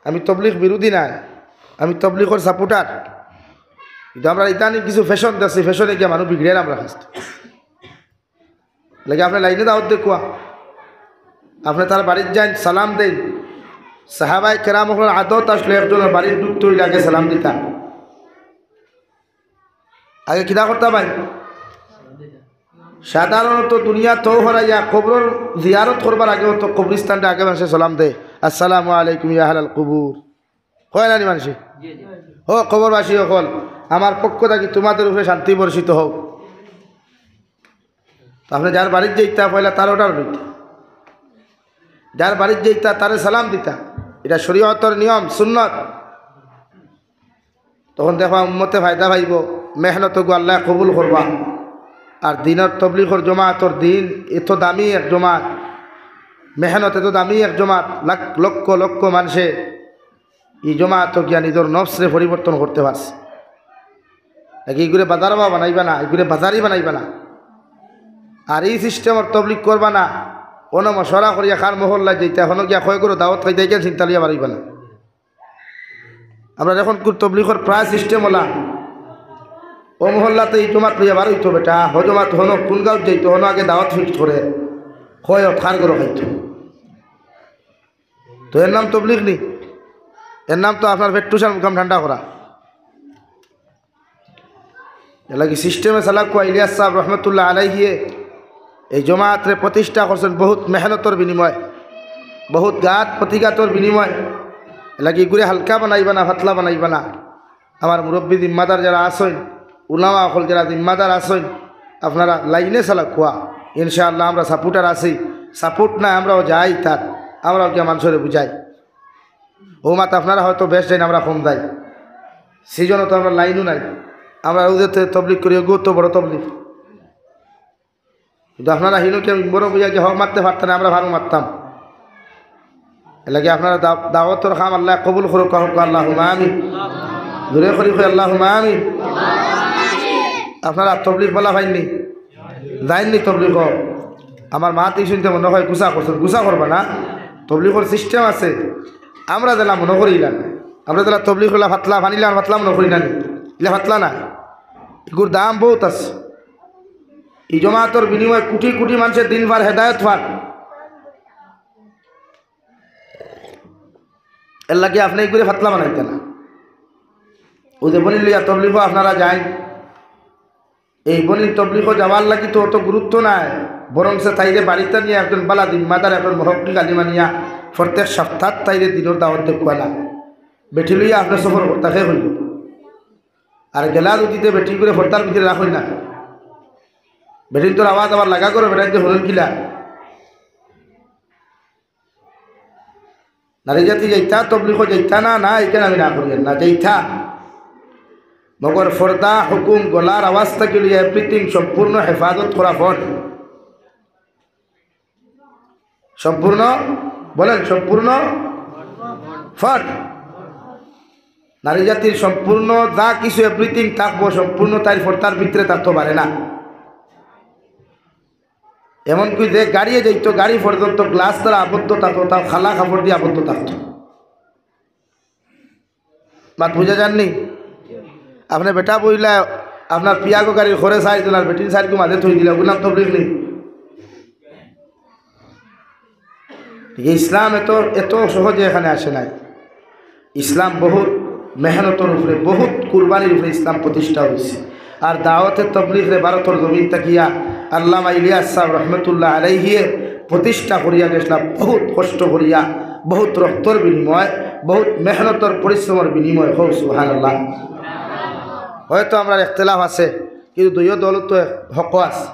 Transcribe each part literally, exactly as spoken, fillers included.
আমি তবলিগ বিরোধী নায়, আমি তবলিগর সাপোর্টার। কিন্তু আমরা ইদানিং কিছু ফ্যাশন দেখছি, ফ্যাশনে গিয়া মানুষ বিগড়ের আমরা কাছ লাগি। আপনে লাইনে দাওয়াত দেউক্কা, আপনে তার বাড়িত যাইন, সালাম দেইন। সাহাবায়ে কেরাম অকলর আদত আছলো একজনর বাড়িত ঢুকতে অইলে আগে সালাম দিতা। আগে কিতা করতা ভাই? সাধারণত দুনিয়া থৌ হরাইয়া কবরর জিয়ারত করবার আগে তো কবরিস্তানরে আগে মানষে সালাম দেয়, "আসসালামু আলাইকুম ইয়া আহলাল কুবুর।" কয় না নি মানষে? "ও কবরবাসী অকল, আমার পক্ষ থাকি তোমাদের উপরে শান্তি বর্ষিত হোক।" তো আপনে যার বাড়িত যাইতা পয়লা তার অর্ডার লইতা, যার বাড়িত যাইতা তারে সালাম দিতা, ইটা শরীয়তর নিয়ম সুন্নত। তখন দেখবা উম্মতে ফায়দা পাইবো, মেহনতগু আল্লায় কবুল করবা। আর দিনর তবলিগর জমাতর দিন এত দামি এক জমাত, মেহনত এত দামি এক জমাত, লাখ, লক্ষ লক্ষ মানষে ই জমাতো গিয়া নিজর নফসরে পরিবর্তন করতে পারছে। নাকি ইগুরে বাজারবা বানাইবা না, ইগুরে বাজারি বানাইবা না। আর ই সিস্টেমর তবলিগ করবা না, অনো মশওয়ারা করিয়া কার মহল্লাত যাইতা, হনো গিয়া কয় ঘরো দাওয়াত খাইতা, ইখান চিন্তা লইয়া বারইবা না। আমরার অখনকুর তবলিগর প্রায় সিস্টেম অলা, অউ মহল্লাত ই জমাত লইয়া বারইতো বেটা, হউ জমাত হনো কুন গাউত যাইতো, হনো আগে দাওয়াত ফিক্স করে, কয় অত কার ঘরো খাইতো। তো এর নাম তবলিগ নি? এর নাম তো আপনার পেট ঠুসার মুকাম ঠান্ডা করা। এরলাগি সিস্টেমে চালাউক্কা ইলিয়াস সাব রহমতুল্লাহ আলাইহিয়ে এই জমাতরে প্রতিষ্ঠা করছইন বহুত মেহনতর বিনিময়ে, বহুত ঘাত প্রতিঘাতর বিনিময়ে। এরলাগি ইগুরে হালকা বানাইবা না, পাতলা বানাইবা না। আমার মুরব্বি জিম্মাদার যারা আছইন, উলামা অকল যারা জিম্মাদার আছইন, আপনারা লাইনে চালাউক্কা। ইনশাআল্লাহ আমরা সাপোর্টার আছি, সাপোর্ট নাই আমরাও যাই তার, আমরাও গিয়া মানষরে বুঝাই। অউ মাত আপনারা হয়তো বেশ যাইন, আমরা কম যাই। সিজনো তো আমরা লাইনও নাই, আমরা অউ যে তে-, তবলিগ করি, অগু তো বড় তবলিগ। কিন্তু আপনারা হিনো কিয়া মিম্বরো বইয়া গিয়া হক মাততে পারতা না, আমরা ভালো মাততাম। এরলাগি আপনারা দা-, দাওয়াতর কাম আল্লায় কবুল করউক্কা, আল্লাহুম্মা আমিন। জোরে করি কই, আল্লাহুম্মা আমিন। আপনারা তবলিগ বালা পাইন নি? যাইন নি তবলিগো? আমার মাত ই শুনতে মনো কয় গুসা করছইন, গুসা করবা না। তবলিগর সিস্টেম আছে, আমরা যেলা মনো করি ইলা না। আমরা যেলা তবলিগ অইলা পাতলা, পানি লাখান পাতলা মনো করি না নি? ইলা পাতলা না, ইগুর দাম বহুত আছে। ই জমাতর বিনিময়ে কুটি কুটি মানষে দিন পার, হেদায়েত পার। এরলাগি আপনে ইগুরে পাতলা বানাইতা না। অউ যে বনিন লইয়া তবলিগো আপনারা যাইন, এই বনিন তবলিগো যাওয়ার লাগি তো অত গুরুত্ব নাই, বরং সে তাইরে বাড়িত নিয়া একজন বালা জিম্মাদার, একজন মুহাক্কিক আলিম আনিয়া প্রত্যেক সপ্তাহত তাইরে দিনর দাওয়াত দেউক্কা না। বেটি লইয়া আপনে সফর করতা কে কইলো। আর গেলা যুদি তে বেটিগুরে পর্দার ভিতরে রাখইন না, বেটিন্তর আওয়াজ আবার লাগা করো, বেটাইন্তে হুনইন কিলা। নারী জাতি যাইতা, তবলিগো যাইতা না, না, ইখান আমি না করিয়ার না, যাইতা। মগর পর্দা, হুকুম, গলার আওয়াজ থাকি লইয়া everything সম্পূর্ণ হেফাজত করা ফরজ। সম্পূর্ণ, বলেন, সম্পূর্ণ ফরজ। নারী জাতির সম্পূর্ণ যা কিছু everything থাকবো, সম্পূর্ণ তাইর পর্দার ভিতরে থাকতো পারে না। এমনকি যে গাড়িয়ে যাইতো, গাড়ি পর্যন্ত গ্লাস দ্বারা আবদ্ধ থাকতো, তাও কালা কাপড় দিয়া আবদ্ধ থাকতো। মাত বুঝা যার নি? আপনে বেটা বইলা, আপনার পিয়াগো গাড়ির খরে চাইরজন আর বেটিন চাইরগু মাঝে থই দিলা, অগুর নাম তবলিগ নি? ইসলাম এত, এত সহজে এখানে আসে নাই। ইসলাম বহুত মেহনতর উপরে, বহুত কুরবানির উপরে ইসলাম প্রতিষ্ঠা অইছে। আর দাওয়াতে তবলিগরে ভারতর জমিন থাকিয়া আল্লামা ইলিয়াস সাব রহমতুল্লাহ আলাইহিয়ে প্রতিষ্ঠা করিয়া গেছলা বহুত কষ্ট করিয়া, বহুত রক্তর বিনিময়, বহুত মেহনতর পরিশ্রমর বিনিময়। কও সুবহানাল্লাহ। হয়তো আমরার ইখতিলাফ আছে, কিন্তু দুইও দল তো হক আছে।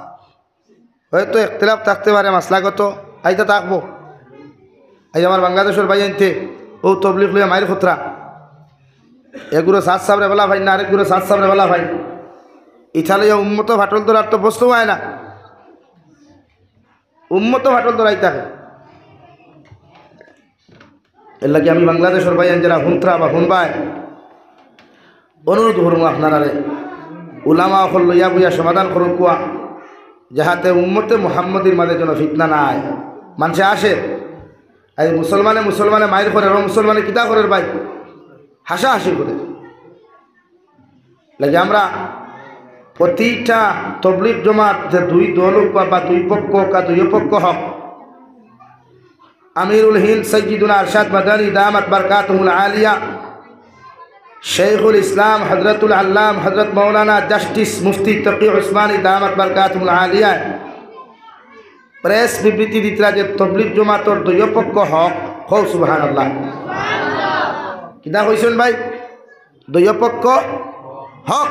হয়তো ইখতিলাফ থাকতে পারে, মাসলাগত আইতা থাকবো। আইজ আমার বাংলাদেশর ভাইয়াইন্তে অউ তবলিগ লইয়া মাইর খতরা। এগুরে সাত সাবরে বালা পাইন না, আরেকগুরে সাত সাবরে বালা পাইন। ইতা লইয়া উম্মতো ফাটল ধরার তো বস্তু অয় না। উম্মতো ফাটল ধরাই থাকে। এরলাগি আমি বাংলাদেশর ভাইয়াইন যারা হুনতরা বা হুনবায়, অনুরোধ করমু আপনারারে, উলামা অকল লইয়া বইয়া সমাধান করউক্কা, যাহাতে উম্মতে মুহাম্মদীর মাঝে যেন ফিতনা না আয়। মানষে আসে, আইজ মুসলমানে মুসলমানে মাইর করের, অমুসলমানে কিতা করের ভাই? হাসাহাসি করের। লাগি আমরা প্রতিটা তবলিগ জমাত যে দুই দল হউক বা দুই পক্ষ হউক, দুই পক্ষ হউক, আমিরুল হিন্দ সৈয়দুনা আরশাদ মাদানী দামাত বারকাতুহুল আলিয়া, শেখুল ইসলাম হযরতুল আল্লাম হযরত মাওলানা জাস্টিস মুফতি তকি উসমানী দামাত বারকাতুহুল আলিয়া প্রেস বিবৃতি দিতরা যে তবলিগ জমাতর দুই পক্ষ হক। কও সুবহানাল্লাহ। কিতা কইছইন ভাই? দুই পক্ষ হক।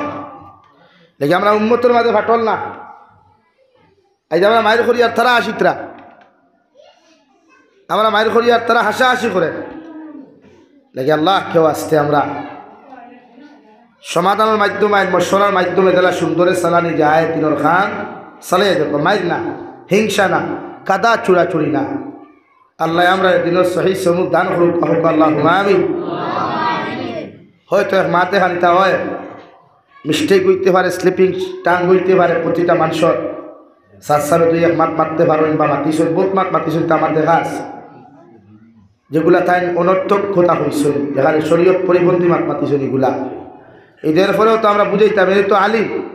দেখি আমরা উম্মতর মাঝে ফাটল না। এই যে আমরা মাইর করি আর তারা হাসিতরা, আমরা মাইর করি আর তারা হাসাহাসি করে। দেখি আল্লাহ কেউ আসতে আমরা সমাধানর মাধ্যমে, আইন মশওয়ারার মাধ্যমে যেলা সুন্দরে চালানি যায়, দিনর কাম চালাইয়া যাইবো। মাইর না, হিংসা না, কাদা চুরাচুরি না। আল্লাহ আমরা দিনর সহি সমুখ দান করুক, কউক্কা আল্লাহুম্মা আমিন। হয়তো এক মাতে হানিতা হয়, মিস্টেক অইতে পারে, স্লিপিং টাং অইতে পারে প্রতিটা মানষর। সাত সালে দুই এক মাত মাততে পারইন বা মাতিছইন, বউত মাত মাতিছইন, তা আমার দেখা আছে। যেগুলা তাইন অনর্থক কথা কইছইন, যেখানে শরীয়ত পরিপন্থী মাত মাতিছইন এগুলা। এদের পরেও তো আমরা বুঝাইতাম, এরা তো আলিম।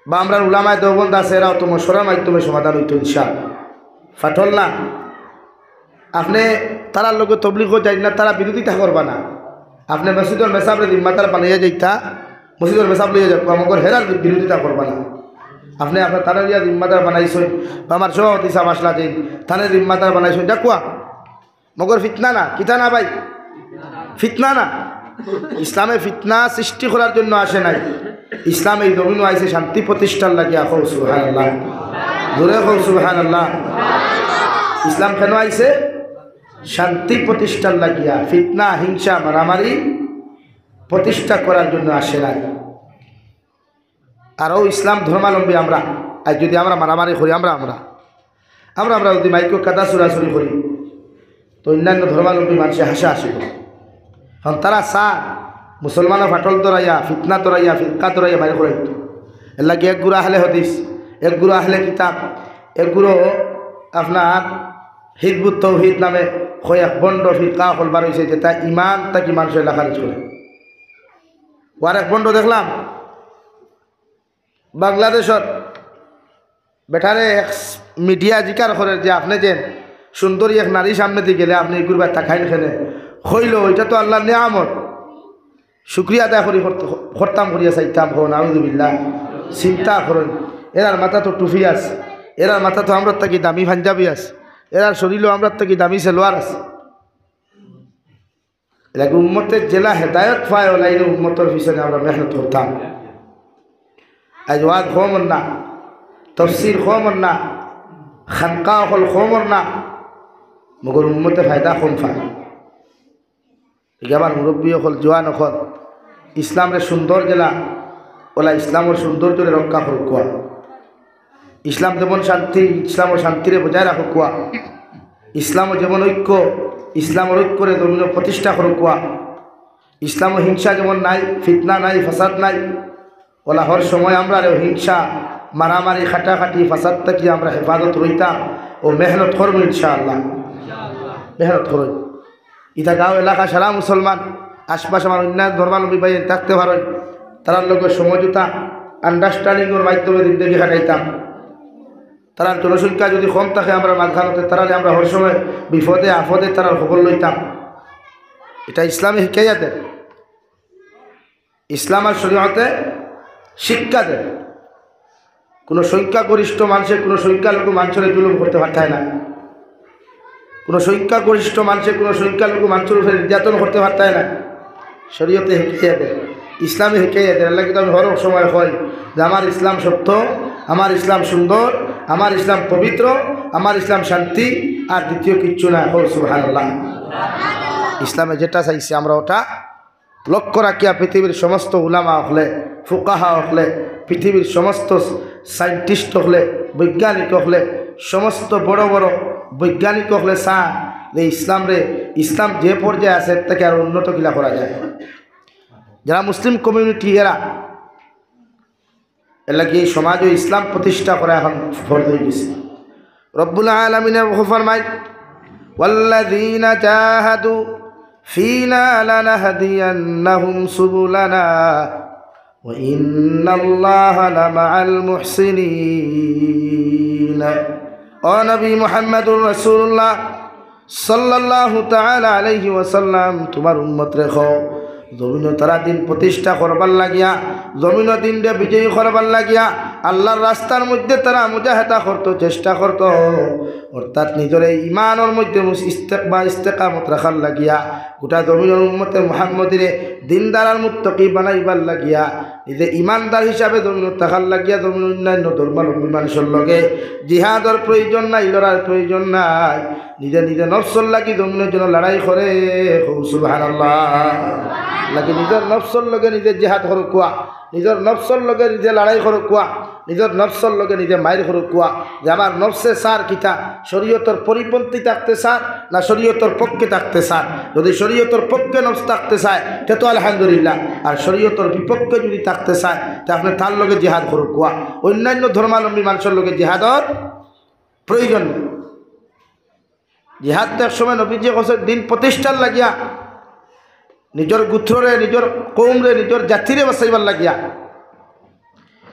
বা আমরার উলামায়ে দেওবন্দ আছে, এরাও তো মশওয়ারার মাধ্যমে সমাধান অইতো ইনশাআল্লাহ। ফাটল না। আপনে তারার লগে তবলিগো যাইন না, তারা বিরোধিতা করবা না। আপনে মসজিদর মেসাবরে জিম্মাদার বানাইয়া যাইতা, মসজিদর মেসাব লইয়া যাউক্কা, মগর হেরার বিরোধিতা করবা না। আপনে আপনার তারার ইয়া জিম্মাদার বানাইছইন, বা আমার সভাপতি সাব আসলা যে, তানে জিম্মাদার বানাইছইন, ডাকুয়া। মগর ফিতনা না, কিতা না ভাই? ফিতনা না। ইসলামে ফিতনা সৃষ্টি করার জন্য আসে নাই। ইসলাম এই জমিনো আইছে শান্তি প্রতিষ্ঠার লাগিয়া। কও সুবহানাল্লাহ। জোরে কও সুবহানাল্লাহ। ইসলাম কেন আইছে? শান্তি প্রতিষ্ঠার লাগিয়া। ফিতনা, হিংসা, মারামারি প্রতিষ্ঠা করার জন্য আসে নাই। আর ও ইসলাম ধর্মাবলম্বী আমরা, আর যদি আমরা মারামারি করি, আমরা, আমরা, আমরা, আমরা যদি মাইকো কাদা চুরাচুরি করি, তো অন্যান্য ধর্মাবলম্বী মানষে হাসাহাসি করে। কারণ তারা চা মুসলমানর ফাটল ধরাইয়া, ফিতনা ধরাইয়া, ফিরকা ধরাইয়া মাইর করাইতো। এর লাগি এক গুরা আহলে হাদিস, এক গুরা আহলে কিতাব, এক গুরা আপনার হিজবুত তৌহিদ নামে কয়েক ভন্ড ফিরকা অকল বার অইছে, যেটা ইমান থাকি মানষরে খারিজ করে। ও আরেক ভন্ড দেখলাম, বাংলাদেশর বেটারে এক মিডিয়া জিকার করের যে আপনে যে সুন্দরী এক নারী সামনেদি গেলে আপনে ইগুর বায় তাকাইন কেনে? কইলো, "ইটা তো আল্লার নিয়ামত, শুকরিয়া আদায় করি করত-, করতাম করিয়া চাইতাম।" কও নাউজুবিল্লাহ। চিন্তা করইন, এরার মাথাত তো টুপি আছে, এরার মাথাত তো আমরার থাকি দামি পাঞ্জাবি আছে, এরার শরীলো আমরার থাকি দামি সেলোয়ার আছে। এর লাগি উম্মতে যেলা হেদায়ত পায়, ওলা ইনো উম্মতর পিছনে আমরা মেহনত করতাম। আইজ ওয়াজ কমর না, তফসির কমর না, খানকা অকল কমর না, মগর উম্মতে ফায়দা কম পায়। এই আমার মুরব্বী অকল, জোয়ান অকল, ইসলামরে সুন্দর যেলা, ওলা ইসলামর সৌন্দর্যরে রক্ষা করউক্কা। ইসলাম যেমন শান্তি, ইসলামর শান্তিরে বজায় রাখউক্কা। ইসলামও যেমন ঐক্য, ইসলামর ঐক্যরে জমিনো প্রতিষ্ঠা করউক্কা। ইসলামও হিংসা যেমন নাই, ফিতনা নাই, ফাসাদ নাই, ওলা হর সময় আমরারে হিংসা, মারামারি, কাটাকাটি, ফাসাদ থাকি আমরা হেফাজত রইতাম। ও মেহনত করমু ইনশাআল্লাহ, মেহনত করমু। ইতা গাঁও এলাকা সারা মুসলমান, আশপাশ আমার অন্যান্য ধর্মাবলম্বী ভাই থাকতে পারইন, তারার লগে সমঝোতা, আন্ডারস্ট্যান্ডিংর মাধ্যমে জিন্দেগি কাটাইতাম। তারার জনসংখ্যা যদি কম থাকে আমরার মাঝখানোতে, তারারে আমরা হর সময় বিপদে আপদে তারার খবর লইতাম। ইটা ইসলামে হিকাইয়া দের, ইসলাম আর শরীয়তে শিক্ষা দের। কোনো সংখ্যাগরিষ্ঠ মানষে কোনো সংখ্যালঘু মানষরে জুলুম করতে পারতায় না, কোনো সংখ্যাগরিষ্ঠ মানষে কোনো সংখ্যালঘু মানষর উপরে নির্যাতন করতে পারতায় না। শরীয়তে হিকাইয়া দের, ইসলামে হিকাইয়া দের। এর লাগি তো আমি হর সময় কই যে আমার ইসলাম সত্য, আমার ইসলাম সুন্দর, আমার ইসলাম পবিত্র, আমার ইসলাম শান্তি, আর দ্বিতীয় কিচ্ছু না। কও সুবহানাল্লাহ। ইসলামে যেটা চাইছে আমরা ওটা লক্ষ্য রাখিয়া পৃথিবীর সমস্ত উলামা অকলে, ফুকাহা অকলে, পৃথিবীর সমস্ত সায়েন্টিস্ট অকলে, বৈজ্ঞানিক অকলে, সমস্ত বড় বড় বৈজ্ঞানিক অকলে চা যে ইসলামরে, ইসলাম যে পর্যায়ে আছে এর থাকি আরো উন্নত কিলা করা যায়। যারা মুসলিম কমিউনিটি এরা, এর লাগি এই সমাজে ইসলাম প্রতিষ্ঠা করা এখন ফরজ অই গেছে। রব্বুল আলামিনে ফরমাইন, "ওয়াল্লাযীনা জাহাদু ফীনা লানাহদিয়ান্নাহুম সুবুলানা ওয়া ইন্নাল্লাহা লামাআল মুহসিনিন।" ও নবী মুহাম্মাদুর রাসূলুল্লাহ সাল্লাল্লাহু তাআলা আলাইহি ওয়াসাল্লাম, তুমার উম্মতরে কও, জমিনো তারা দিন প্রতিষ্ঠা করবার লাগিয়া, জমিনো দিনরে বিজয়ী করবার লাগিয়া আল্লাহর রাস্তার মধ্যে তারা মুজাহাদা করতো, চেষ্টা করতো, অর্থাৎ নিজরে ইমানর মধ্যে মুস-, ইস্তেক-, বা ইস্তেকামত রাখার লাগিয়া, গোটা জমিনর উম্মতে মুহাম্মদীরে দিনদার আর মুত্তাকি বানাইবার লাগিয়া, নিজে ইমানদার হিসাবে জমিনো থাকার লাগিয়া, জমিন অন্যান্য ধর্মাবলম্বী মানুষর লগে জিহাদর প্রয়োজন নাই, লড়ার প্রয়োজন নাই। নিজে নিজে নফসর লাগি জমিনর জন্য লড়াই করে, কও সুবহানাল্লাহ। লাগি নিজর নফসর লগে নিজে জিহাদ করুক্কা, নিজর নফসর লগে নিজে লড়াই করুক্কা, নিজর নফসর লগে নিজে মাইর করুক্কা, যে আমার নফসে চার কিতা, শরীয়তর পরিপন্থী থাকতে চার না শরীয়তর পক্ষে থাকতে চার। যদি শরীয়তর পক্ষে নফস থাকতে চায়, তে তো আলহামদুলিল্লাহ, আর শরীয়তর বিপক্ষে যদি থাকতে চায়, তে আপনে তার লগে জিহাদ করুক্কা, অন্যান্য ধর্মাবলম্বী মানুষর লগে জিহাদর প্রয়োজন নাই। জিহাদ তো এক সময় নবীজি করছে দিন প্রতিষ্ঠার লাগিয়া, নিজর গোত্ররে, নিজর কওমরে, নিজর জাতিরে বাঁচাইবার লাগিয়া।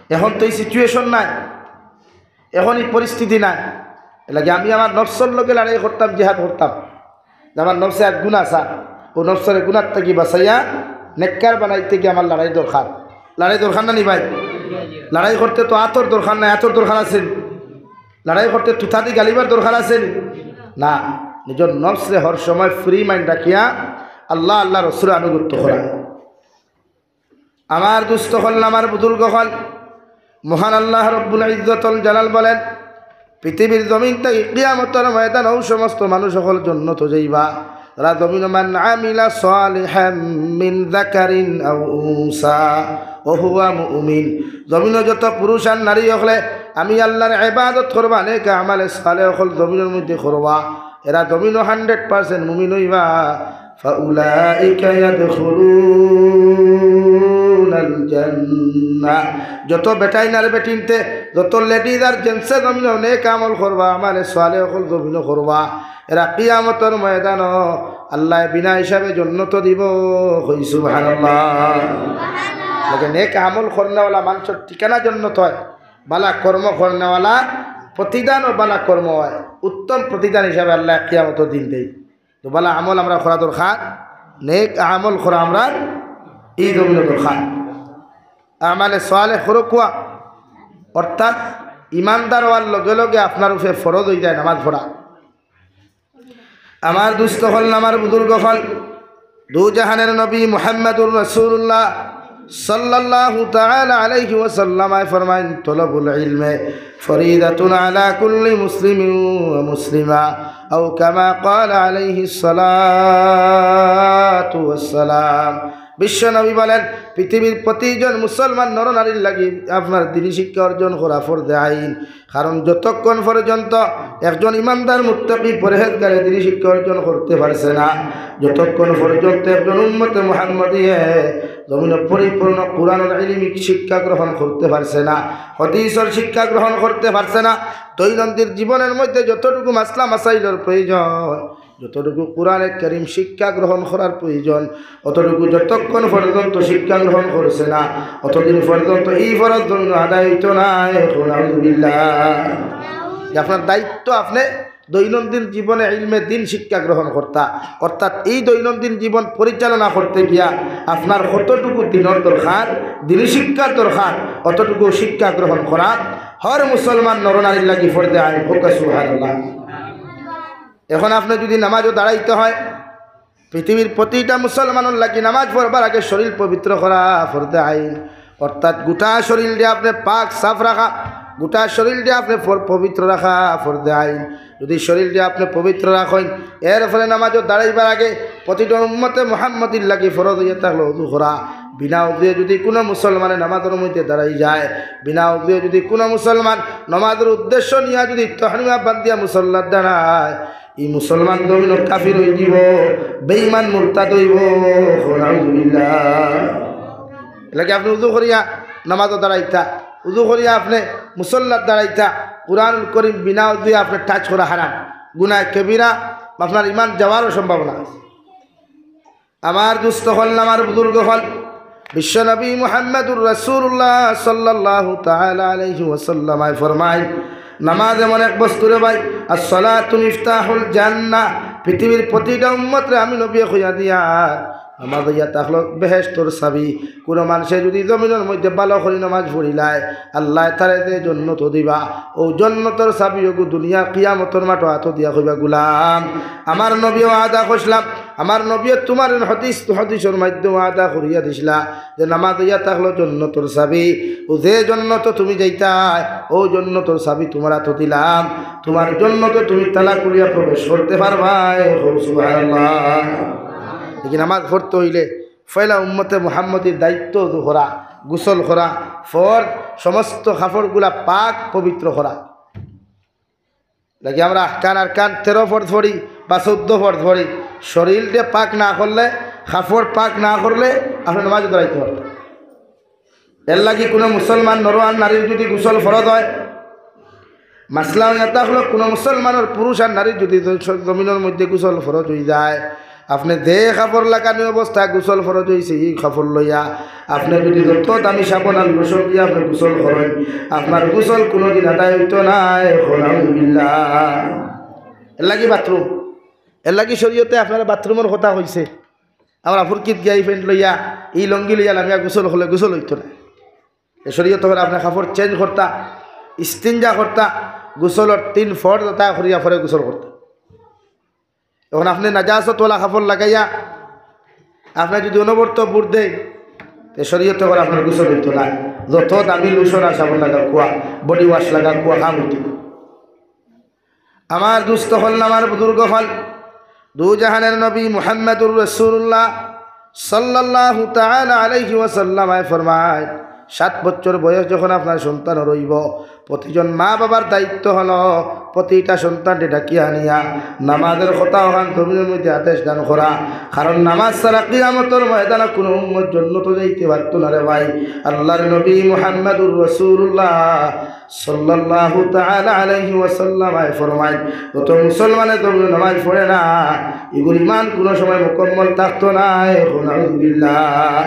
এখন তো এই situation নাই, এখন এই পরিস্থিতি নাই। এর লাগি আমি আমার নফসর লগে লড়াই করতাম, জিহাদ করতাম। যে আমার নফসে এক গুনাহ আছে, ও নফসরে গুনাহ থাকি বাঁচাইয়া নেককার বানাইতে গিয়া আমার লড়াই দরকার। লড়াই দরকার না নি ভাই? লড়াই করতে তো আতর দরকার নাই, আতর দরকার আছে নি? লড়াই করতে তুতাদি গালিবার দরকার আছে নি? না, নিজর নফসরে হর সময় free mind রাখিয়া আল্লাহ, আল্লাহ রসুলর আনুগত্য করা। আমার দুস্ত অকল, আমার বুজুর্গ অকল, মহান আল্লাহ রব্বুল ইজ্জতুল জালাল বলেন, পৃথিবীর জমিন থাকি কিয়ামতর ময়দান অউ সমস্ত মানুষ অকল জন্নতো যাইবা, যারা জমিনো মান আমিলা সালিহাম মিন যাকারিন আও উনসা ওয়া হুয়া মুমিন। জমিনো যত পুরুষ আর নারী অকলে আমি আল্লাহর ইবাদত করবা, নেক আমালে সালেহ অকল জমিনর মধ্যে করবা, এরা জমিনো hundred percent মুমিন অইবা। ফাউলাইকা ইয়াদখুলুনাল জান্নাহ। যত বেটাইন আর বেটিন্তে, যত ladies আর gents এ জমিনো নেক আমল করবা, আমালে সালেহ অকল জমিনো করবা, এরা কিয়ামতর ময়দানো আল্লায় বিনা হিসাবে জন্নতো দিবো। কই সুবহানাল্লাহ। লাগে নেক আমল করনেওয়ালা মানষর ঠিকানা জন্নত অয়, বালা কর্ম করনেওয়ালা প্রতিদানও বালা কর্ম অয়, উত্তম প্রতিদান হিসাবে আল্লায় কিয়ামতর দিন দেইন। তো বালা আমল আমরা করা দরকার, নেক আমল করা আমরার ই জমিনো দরকার। আমালে সালেহ করুক্কা, অর্থাৎ ইমানদার অওয়ার লগে লগে আপনার উপরে ফরজ অইযায় নামাজ পড়া। আমার দুস্ত অকল, আমার বুজুর্গ অকল, দু জাহানের নবী মুহাম্মাদুর রাসূলুল্লাহ সাল্লাল্লাহু তাআলা আলাইহি ওয়াসাল্লাম আয় ফরমাইন, তলবুল ইলমে ফরিদাতুন আলা কুল্লি মুসলিমিন ওয়া মুসলিমা, আও কামা ক্বালা আলাইহিস সালাতু ওয়াস সালাম। বিশ্ব নবী বলেন, পৃথিবীর প্রতিজন মুসলমান নরনারীর লাগি আপনার দ্বীনি শিক্ষা অর্জন করা ফরজে আইন। কারণ যতক্ষণ পর্যন্ত একজন ইমানদার মুত্তাকি পরহেজগারে দ্বীনি শিক্ষা অর্জন করতে পারছে না, যতক্ষণ পর্যন্ত একজন উম্মতে মুহাম্মদীয়ে জমিনো পরিপূর্ণ কোরআনুল ইলমি শিক্ষা গ্রহণ করতে পারছে না, হাদিসর শিক্ষা গ্রহণ করতে পারছে না, দৈনন্দিন জীবনের মধ্যে যতটুকু মাসলা মাসাইলর প্রয়োজন, যতটুকু কোরআনে কারীম শিক্ষা গ্রহণ করার প্রয়োজন, অতটুকু যতক্ষণ পর্যন্ত শিক্ষা গ্রহণ করছে না, অতদিন পর্যন্ত এই ফরজ জমিনো আদায় অইতো নায়। এখন আলহামদুলিল্লাহ, যে আপনার দায়িত্ব, আপনে দৈনন্দিন জীবনে ইলমে দ্বীন শিক্ষা গ্রহণ করতা, অর্থাৎ এই দৈনন্দিন জীবন পরিচালনা করতে গিয়া আপনার কতটুকু দ্বীনর দরকার, দ্বীনি শিক্ষার দরকার, অতটুকু শিক্ষা গ্রহণ করা হর মুসলমান নরনারীর লাগি ফরজে আইন। কউক্কা সুবহানাল্লাহ। এখন আপনে যদি নামাজো দাঁড়াইতে হয়, পৃথিবীর প্রতিটা মুসলমানর লাগি নামাজ পড়বার আগে শরীর পবিত্র করা ফরজে আইন। অর্থাৎ গোটা শরীলরে আপনে পাক সাফ রাখা, গোটা শরীলরে আপনে ফর-, পবিত্র রাখা ফরজে আইন। যদি শরীলরে আপনে পবিত্র রাখইন, এরপরে নামাজো দাঁড়াইবার আগে প্রতিটা উম্মতে মুহাম্মদীর লাগি ফরজ অইয়া থাকলো অজু করা। বিনা অজুয়ে যদি কুনু মুসলমানে নামাজর মধ্যে দাঁড়াই যায়, বিনা অজুয়ে যদি কুনু মুসলমান নামাজর উদ্দেশ্য নিয়া যদি তহরিমা বান্ধিয়া মুসল্লাত দাঁড়ায়, ই মুসলমান জমিনো কাফির অইযিবো, বেঈমান মুরতাদ অইবো। নাউজুবিল্লাহ। এরলাগি আপনে উজু করিয়া নামাজো দাঁড়াইতা, উজু করিয়া আপনে মুসল্লাত দাঁড়াইতা। কোরআনুল করিম বিনা অজুয়ে আপনে টাচ করা হারাম, গুনায়ে কবিরা, আপনার ইমান যাওয়ারও সম্ভাবনা আছে। আমার দুস্ত অকল, আমার বুজুর্গ অকল, বিশ্বনবী মুহাম্মাদুর রাসূলুল্লাহ সাল্লাল্লাহু তাআলা আলাইহি ওয়াসাল্লাম আয় ফরমায়, নামাজ এমন এক বস্তু রে ভাই, আসসালাতু মিফতাহুল জান্নাহ, পৃথিবীর প্রতিটা উম্মতরে আমি নবী কইয়া দিয়া, নামাজ অইয়া থাকলো বেহেশতর চাবি। কুনু মানষে যুদি জমিনর মধ্যে ভালা করি নামাজ পড়িলায়, আল্লায় তারে যে জন্নত দিবা, অউ জন্নতর চাবি অগু দুনিয়া কিয়ামতর মাঠো আতো দিয়া কইবা, "গুলাম, আমার নবীয়ে ওয়াদা করছিলা, আমার নবীয়ে তুমার হাদিস, হাদিসর মাধ্যমে ওয়াদা করিয়া দিছিলা যে নামাজ অইয়া থাকলো জন্নতর চাবি, অউ যে জন্নতো তুমি যাইতায়, অউ জন্নতর চাবি তুমার আতো দিলাম, তুমার জন্নতো তুমি তালা খুলিয়া প্রবেশ করতে পারবায়।" কও সুবহানাল্লাহ। লেকিন নামাজ পড়তে অইলে পয়লা উম্মতে মুহাম্মদীর দায়িত্ব অজু করা, গোসল করা, ফরজ, সমস্ত কাপড়গুলা পাক পবিত্র করা। লেকিন আমরা আহকান আরকান তেরো ফরজ পড়ি বা চৌদ্দ ফরজ পড়ি, শরীলরে পাক না করলে, কাপড় পাক না করলে আপনে নামাজো দাঁড়াইতে পারবা। এরলাগি কুনু মুসলমান নর আর নারীর যুদি গোসল ফরজ অয়, মাসলা অইয়া থাকলো কুনু মুসলমানর পুরুষ আর নারীর যুদি জ-, জমিনর মধ্যে গোসল ফরজ অইযায়, আপনে যে কাপড় লাগানি অবস্থায় গোসল ফরজ অইছে, ই কাপড় লইয়া আপনে যুদি যত দামি সাবন আর লোশন দিয়া আপনে গোসল করইন, আপনার গোসল কুনুদিন আদায় অইতো নায়। কও নাউজুবিল্লাহ। এরলাগি বাথরুম, এরলাগি শরীয়তে আপনারে বাথরুমর কথা কইছে। আমরা ফুরকিত গিয়া ই প্যান্ট লইয়া, ই লুঙ্গি লইয়া লামিয়া গোসল করলে গোসল অইতো নায়। এ শরীয়ত অইলো আপনে কাপড় চেঞ্জ করতা, ইস্তিনজা করতা, গোসলর তিন ফরজ আদায় করিয়া পরে গোসল করতা। অখন আপনে নাজাসতওয়ালা কাপড় লাগাইয়া আপনে যুদি অনবরত বুট দেইন, তে শরীয়তে অইলো আপনার গোসল অইতো নায়। যত দামি লোশন আর সাবন লাগাউক্কা, বডি ওয়াশ লাগাউক্কা, কাম অইতো। আমার দুস্ত অকল, আমার বুজুর্গ অকল, দু জাহানের নবী মুহাম্মাদুর রাসূলুল্লাহ সাল্লাল্লাহু তাআলা আলাইহি ওয়াসাল্লাম আয় ফরমায়, সাত বছর বয়স যখন আপনার সন্তানর অইবো, প্রতিজন মা বাবার দায়িত্ব অইলো প্রতিটা সন্তানরে ডাকিয়া আনিয়া নামাজর কথা অখান জমিনর মধ্যে আদেশ দান করা। কারণ নামাজ ছাড়া কিয়ামতর ময়দানো কুনু উম্মত জন্নতো যাইতে পারতো না রে ভাই। আল্লার নবী মুহাম্মাদুর রাসূলুল্লাহ সাল্লাল্লাহু তাআলা আলাইহি ওয়াসাল্লাম আয় ফরমাইন, যত মুসলমানে জমিনো নামাজ পড়ে না, ইগুর ইমান কুনু সময় মুকম্মল থাকতো নায়। কও নাউজুবিল্লাহ।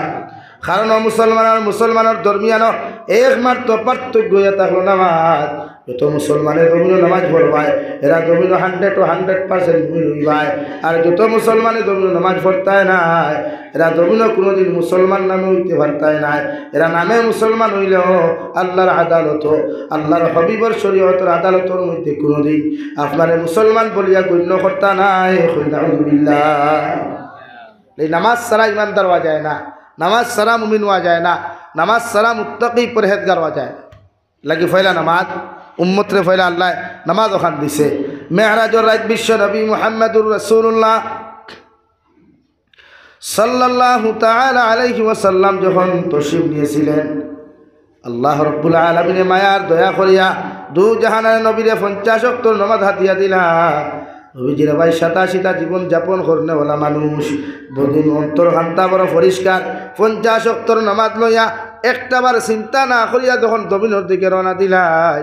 কারণ অউ মুসলমান আর মুসলমানর দরমিয়ানো একমাত্র পার্থক্য অইয়া থাকলো নামাজ। যত মুসলমানে জমিনো নামাজ পড়বায়, এরা জমিনো hundred to hundred percent মুমিন অইবায়। আর যত মুসলমানে জমিনো নামাজ পড়তায় নায়, এরা জমিনো কুনুদিন মুসলমান নামে অইতে পারতায় নায়। এরা নামে মুসলমান অইলেও আল্লার আদালতো, আল্লার হাবিবর শরীয়তর আদালতর মধ্যে কুনুদিন আপনারে মুসলমান বলিয়া গণ্য করতা নায়। কও নাউজুবিল্লাহ। এই নামাজ ছাড়া ইমানদার অওয়া যায় না, নামাজ ছাড়া মুমিন অওয়া যায় না, নামাজ ছাড়া মুত্তাকি পরহেজগার অওয়া যায় না। লাগি পয়লা নামাজ, উম্মতরে পয়লা আল্লায় নামাজ অখান দিছে। মেরাজর রাইত বিশ্বনবী মুহাম্মাদুর রাসূলুল্লাহ সাল্লাল্লাহু তাআলা আলাইহি ওয়াসাল্লাম যখন তশরিফ নিয়াছিলেন, আল্লাহ রাব্বুল আলামিনে মায়ার দয়া করিয়া দু জাহানের নবীরে পঞ্চাশ ওয়াক্তর নামাজ হাদিয়া দিলা। নবীজিরে ভাই সাদাসিধা জীবন যাপন করনেওয়ালা মানুষ, বদিন অন্তর খান্তা বড় পরিষ্কার, পঞ্চাশ ওয়াক্তর নামাজ লইয়া একটাবার চিন্তা না করিয়া যখন জমিনর দিকে রওনা দিলা,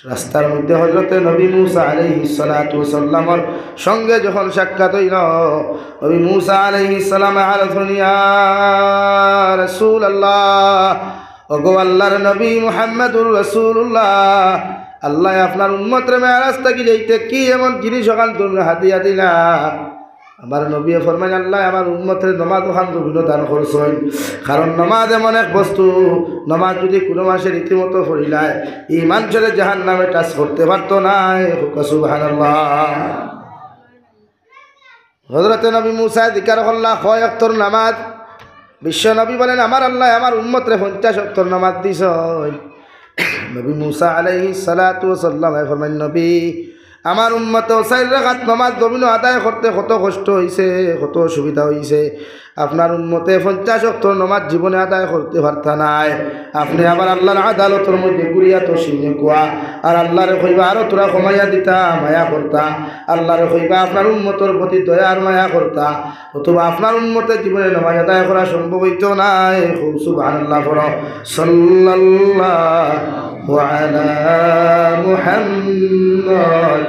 রাস্তার মধ্যে হযরতে নবী মুসা আলাইহিস সালাতু ওয়াস সালামর সঙ্গে যখন সাক্ষাৎ অইলো, নবী মুসা আলাইহিস সালামে আরজ করইন, "ইয়া রাসূলুল্লাহ, ওগো আল্লার নবী মুহাম্মাদুর রাসূলুল্লাহ, আল্লায় আপনার উম্মতরে মেরাজ থাকি যাইতে কি এমন জিনিস অখান জমিনো হাদিয়া দিলা?" আমার নবীয়ে ফরমাইন, "আল্লায় আমার উম্মতরে নামাজ অখান জমিনো দান করছইন, কারণ নামাজ এমন এক বস্তু, নামাজ যুদি কুনু মানষে রীতিমতো পড়িলায়, ই মানষরে জাহান্নামে touch করতে পারতো নায়।" কও সুবহানাল্লাহ। হযরতে নবী মুসায় জিকার করলা কয় ওয়াক্তর নামাজ। বিশ্বনবী বলেন, "আমার আল্লায় আমার উম্মতরে পঞ্চাশ ওয়াক্তর নামাজ দিছইন।" নবী মুসা আলাইহিস সালাতু ওয়াস সালামে ফরমাইন, "নবী, আমার উম্মতে চাইর রাকাত নামাজ জমিনো আদায় করতে কত কষ্ট অইছে, কত অসুবিধা অইছে। আপনার উম্মতে পঞ্চাশ ওয়াক্তর নামাজ জীবনে আদায় করতে পারতা নায়। আপনে আবার আল্লার আদালতর মধ্যে ঘুরিয়া তশরিফ নেউক্কা, আর আল্লারে কইবা আরো থুড়া কমাইয়া দিতা, মায়া করতা। আল্লারে কইবা আপনার উম্মতর প্রতি দয়া আর মায়া করতা।" অথবা আপনার উম্মতে জীবনে নামাজ আদায় করা সম্ভব অইতো নায়। কও সুবহানাল্লাহ পড়ো। সাল্লাল্লাহু وعلى محمد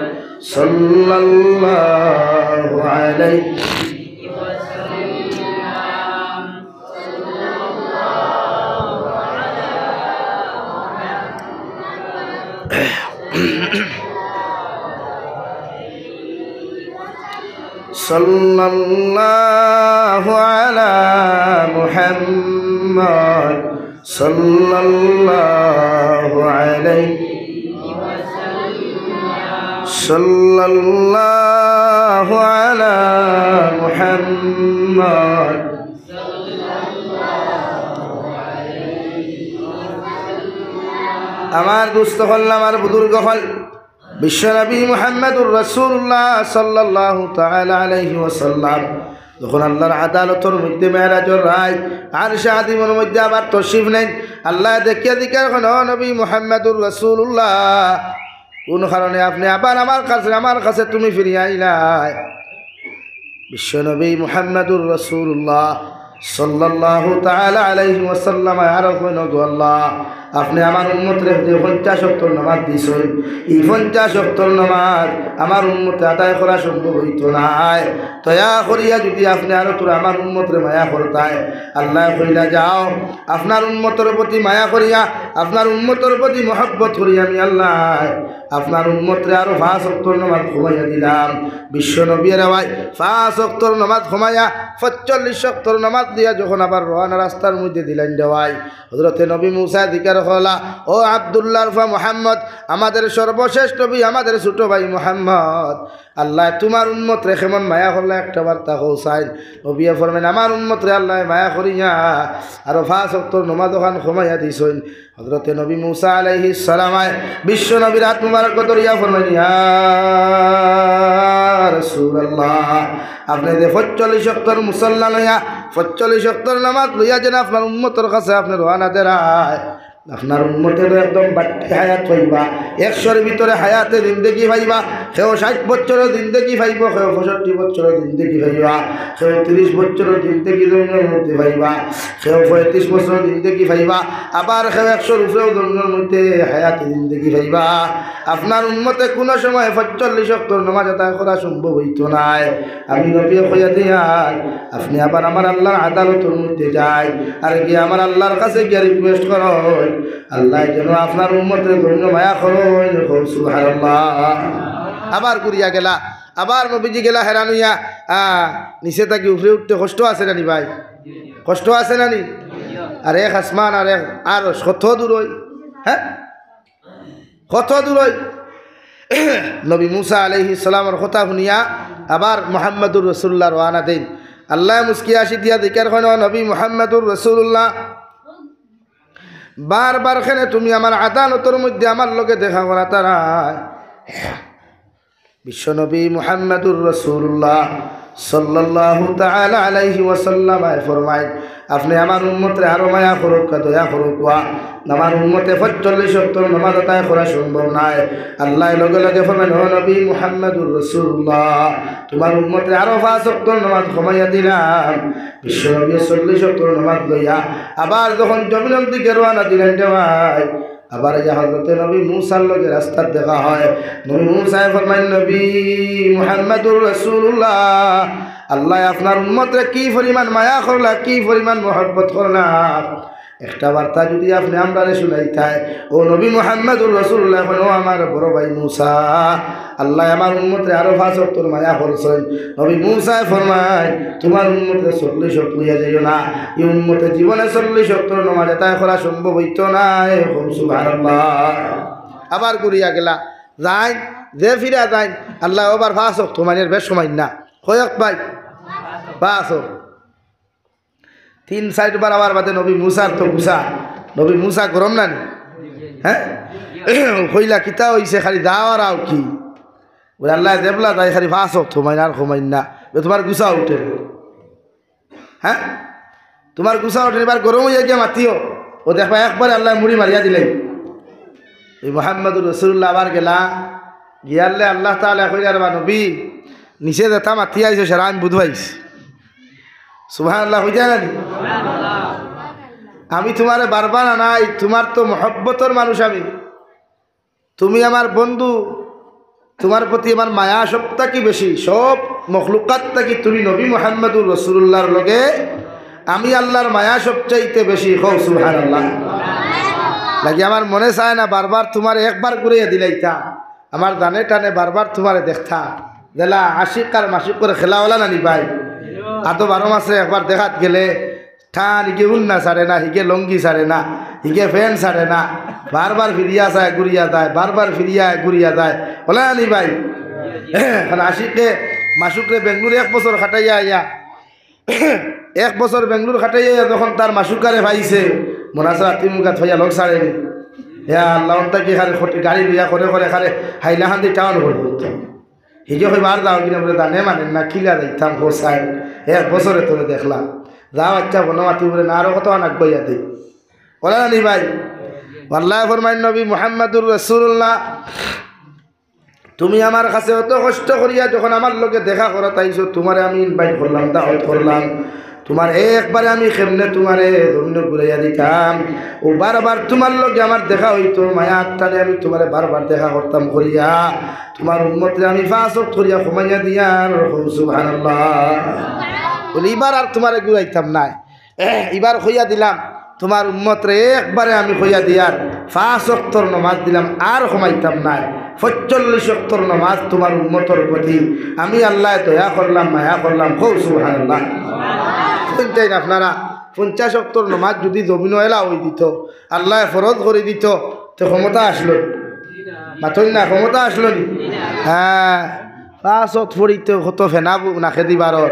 صلى الله عليه. صلى الله على محمد صلى الله عليه. صلى الله على محمد. আমার দোস্ত অকল, আমার বুজুর্গ অকল, বিশ্বনবী মুহাম্মাদুর রাসূলুল্লাহ সাল্লাল্লাহু তাআলা আলাইহি ওয়াসাল্লাম যখন আল্লাহর আদালতর মধ্যে মেরাজর রাইত আরশে আজিমর মধ্যে আবার তশরিফ নেইন, আল্লায় দেখিয়া জিকার করইন, "ও নবী মুহাম্মাদুর রাসূলুল্লাহ, কোন কারণে আপনে আবার আমার কাছে, আমার কাছে তুমি ফিরিয়া আইলায়?" বিশ্বনবী মুহাম্মাদুর রাসূলুল্লাহ সাল্লাল্লাহু তাআলা আলাইহি ওয়াসাল্লাম আরো কইন, "গো আল্লাহ, আপনে আমার উম্মতরে যে পঞ্চাশ ওয়াক্তর নামাজ দিছইন, ই পঞ্চাশ ওয়াক্তর নামাজ আমার উম্মতে আদায় করা সম্ভব অইতো নায়। দয়া করিয়া যুদি আপনে আরো থুড়া আমার উম্মতরে মায়া করতায়।" আল্লায় কইলা, "যাও, আপনার উম্মতর প্রতি মায়া করিয়া, আপনার উম্মতর প্রতি মহব্বত করিয়া আমি আল্লায় আপনার উম্মতরে আরো পাঁচ ওয়াক্তর নামাজ কমাইয়া দিলাম।" বিশ্বনবীয়ে রে ভাই, পাঁচ ওয়াক্তর নামাজ কমাইয়া পঁয়তাল্লিশ ওয়াক্তর নামাজ লইয়া যখন আবার রওয়ানা রাস্তার মধ্যে দিলাইন রে ভাই, হযরতে নবী মুসায় জিকার করলা, "ও আব্দুল্লাহর ফুয়া মুহাম্মদ, আমাদের সর্বশেষ নবী, আমাদের ছোট ভাই মুহাম্মদ, আল্লায় তুমার উম্মতরে কেমন মায়া করলা, একটা বার্তা কও চাইন।" নবীয়ে ফরমাইন, "আমার উম্মতরে আল্লায় মায়া করিয়া আরো পাঁচ ওয়াক্তর নামাজ অখান কমাইয়া দিছইন।" হযরতে নবী মুসা আলাইহিস সালামায় বিশ্বনবীর আত মুবারক ধরিয়া ফরমাইন, "ইয়া রাসূলুল্লাহ, আপনে যে পঁয়তাল্লিশ ওয়াক্তর মুসল্লা লইয়া, পঁয়তাল্লিশ ওয়াক্তর নামাজ লইয়া যেন আপনার উম্মতর কাছে আপনে রওয়ানা দেরায়, আপনার উম্মতে তো একদম বাট্টি হায়াত পাইবা, একশোর ভিতরে হায়াতে জিন্দেগি পাইবা, কেউ ষাইট বছরর জিন্দেগি পাইবো, কেউ পঁয়ষট্টি বছরর জিন্দেগি পাইবা, কেউ তিরিশ বছরর জিন্দেগি দুনিয়ার মধ্যে পাইবা, কেউ পঁয়ত্রিশ বছরর জিন্দেগি পাইবা, আবার কেউ একশোর উপরেও দুনিয়ার মধ্যে হায়াতে জিন্দেগি পাইবা। আপনার উম্মতে কুনু সময় পঁয়তাল্লিশ ওয়াক্তর নামাজ আদায় করা সম্ভব অইতো নায়। আমি নবীয়ে কইয়া দিয়ার, আপনে আবার আমার আল্লাহর আদালতর মধ্যে যাইন, আর গিয়া আমার আল্লাহর কাছে গিয়া request করইন, আল্লায় যেন আপনার উম্মতরে ধন্য মায়া করইন।" কও সুবহানাল্লাহ। আবার ঘুরিয়া গেলা, আবার নবীজি গেলা হেরান অইয়া, আ, নিচে থাকি উপরে উঠতে কষ্ট আছে না নি ভাই? কষ্ট আছে না নি? আর এক আসমান আর এক আরশ কত দূর অই, হ্যাঁ? কত দূর অই? নবী মুসা আলাইহিস সালামর কথা হুনিয়া আবার মুহাম্মাদুর রাসূলুল্লাহ রওয়ানা দেইন। আল্লায় মুস্কি হাসি দিয়া জিকার করইন, "ও নবী মুহাম্মাদুর রাসূলুল্লাহ, বারবার কেনে তুমি আমার আদালতর মধ্যে আমার লগে দেখা করাত আরায়?" বিশ্বনবী মুহাম্মাদুর রাসূলুল্লাহ সাল্লাল্লাহু তাআলা আলাইহি ওয়াসাল্লাম আয় ফরমাইন, "আপনে আমার উম্মতরে আরো মায়া করউক্কা, দয়া করউক্কা। আমার উম্মতে পঁয়তাল্লিশ ওয়াক্তর নামাজ আদায় করা সম্ভব নায়।" আল্লায় লগে লগে ফরমাইন, "ও নবী মুহাম্মাদুর রাসূলুল্লাহ, তুমার উম্মতরে আরো পাঁচ ওয়াক্তর নামাজ কমাইয়া দিলাম।" বিশ্বনবী চল্লিশ ওয়াক্তর নামাজ লইয়া আবার যখন জমিনর দিকে রওয়ানা দিলাইন রে ভাই, আবার ইয়া হযরতে নবী মুসার লগে রাস্তাত দেখা হয়। নবী মুসায় ফরমাইন, "নবী মুহাম্মাদুর রাসূলুল্লাহ, আল্লায় আপনার উম্মতরে কি পরিমাণ মায়া করলা, কি পরিমাণ মহব্বত করলা, একটা বার্তা যুদি আপনে আমরারে শুনাইতায়।" ও নবী মুহাম্মাদুর রাসূলুল্লাহ, কইন, "ও আমার বড় ভাই মুসা, আল্লায় আমার উম্মতরে আরো পাঁচ ওয়াক্তর মায়া করছইন।" নবী মুসায় ফরমাইন, "তুমার উম্মতরে চল্লিশ ওয়াক্ত লইয়া যাইও না, ই উম্মতে জীবনে চল্লিশ ওয়াক্তর নামাজ আদায় করা সম্ভব অইতো নায়।" কও সুবহানাল্লাহ। আবার ঘুরিয়া গেলা, যাইন, যে ফিরা যাইন, আল্লায় আবার পাঁচ ওয়াক্ত, মানে বেশ সময় না। কয় ওয়াক্ত ভাই? পাঁচ ওয়াক্ত। তিন চাইর বার আবার বাদে নবী মুসার তো গুসা, নবী মুসা গরম না নি? হ্যাঁ? কইলা, "কিতা অইছে, খালি যাও আর আও কি?" বলে, "আল্লায় যেবলা যাই খালি পাঁচ ওয়াক্ত, কমাইন আর কমাইন না।" বলে, "তুমার গুসা উঠে।" হ্যাঁ? তুমার গুসা উঠে, এবার গরম অইয়া গিয়া মাতিও। ও দেখবা একবারে আল্লায় মুড়ি মারিয়া দিলাইন। এই মুহাম্মাদুর রাসূলুল্লাহ আবার গেলা, গিয়ারলে আল্লাহ তাআলায় কইলা, "রে বা নবী, নিচে যেতা মাতিয়া আইছো, সেরা আমি বুঝ পাইছি।" সুবহানাল্লাহ, কইতা না নি? আমি তুমারে বারবার আনাই, তুমার তো মহব্বতর মানুষ আমি। তুমি আমার বন্ধু, তুমার প্রতি আমার মায়া সব থাকি বেশি, সব মখলুকাত থাকি তুমি নবী মুহাম্মাদুর রাসূলুল্লাহর লগে আমি আল্লাহর মায়া সবচাইতে বেশি। কও সুবহানাল্লাহ। লাগি আমার মনে চায় না বারবার তুমারে একবার ঘুরাইয়া দিলাইতাম, আমার জানে টানে বারবার তুমারে দেখতাম। যেলা আশিক আর মাশিকর খেলা অলা নানি ভাই? আতো বারো মাসে একবার দেখাত গেলে টান, হিগে উন্না ছাড়ে না, হিগে লুঙ্গি ছাড়ে না, হিগে প্যান্ট ছাড়ে না, বারবার ফিরিয়া চায়, ঘুরিয়া যায়, বারবার ফিরিয়া ঘুরিয়া যায়। অলা নানি ভাই? কারণ আশিকে মাশিকরে বেঙ্গলুর এক বছর খাটাইয়া আইয়া, এক বছর বেঙ্গলুর খাটাইয়া আইয়া যখন তার মাশিকারে পাইছে, মনে আছে রাতি মুখাত পাইয়া লগ ছাড়েনি। ইয়া আল্লাহ, অন্তা কি খারে খটি-, গাড়ি লইয়া করে করে খারে হাইলাকান্দি টাউন করবো। হিগে কইবা, "আর যাও কিনা?" বলে, "জানে মানে না, কিলা যাইতাম হোসাইন, এক বছরে তোরে দেখলাম।" যাও, আচ্ছা, বনো মাতি বলে, "না, আরো কত আনাক বইয়া দে।" বলে না নি ভাই? আল্লায় ফরমাইন, নবী মুহাম্মাদুর রাসূলুল্লাহ, তুমি আমার কাছে অত কষ্ট করিয়া যখন আমার লগে দেখা করাত আইছো, তুমারে আমি invite করলাম, দাওয়াত করলাম, তুমার একবারে আমি কেমনে তুমারে জমিনো ঘুরাইয়া দিতাম। ও বারবার তুমার লগে আমার দেখা অইতো, মায়ার টানে আমি তুমারে বারবার দেখা করতাম করিয়া, তুমার উম্মতরে আমি পাঁচ ওয়াক্ত করিয়া কমাইয়া দিয়ার। কও সুবহানাল্লাহ। বলে, ইবার আর তুমারে ঘুরাইতাম নায়, ইবার কইয়া দিলাম, তুমার উম্মতরে একবারে আমি কইয়া দিয়ার, পাঁচ ওয়াক্তর নমাজ দিলাম, আর কমাইতাম নায়। পঁয়তাল্লিশ ওয়াক্তর নমাজ তুমার উম্মতর প্রতি আমি আল্লায় দয়া করলাম, মায়া করলাম। কও সুবহানাল্লাহ। শুনতেন আপনারা, পঞ্চাশ ওয়াক্তর নমাজ যুদি জমিনো এলা অই দিত, আল্লায় ফরজ করি দিত, তে ক্ষমতা আছলো? মাতইন না, ক্ষমতা আছলো নি? হ্যাঁ, পাঁচ ওয়াক্ত পড়িতে কত ফেনা বু-, নাকেদি বারর,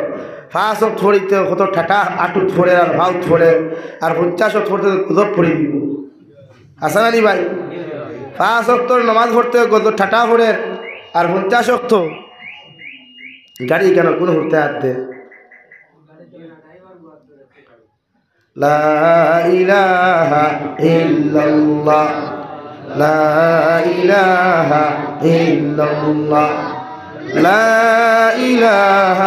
পাঁচ ওয়াক্ত পড়িতে কত ঠাটা আটুত পড়ের আর ফাউত পড়ের, আর পঞ্চাশ ওয়াক্ত পড়তে গজব পড়ি দিব। আছে না নি ভাই? পাঁচ ওয়াক্তর নমাজ পড়তে গজব ঠাটা পড়ের, আর পঞ্চাশ ওয়াক্ত গাড়ি কেন কোন হুরতে আতে? لا إله إلا الله، لا إله إلا الله، لا إله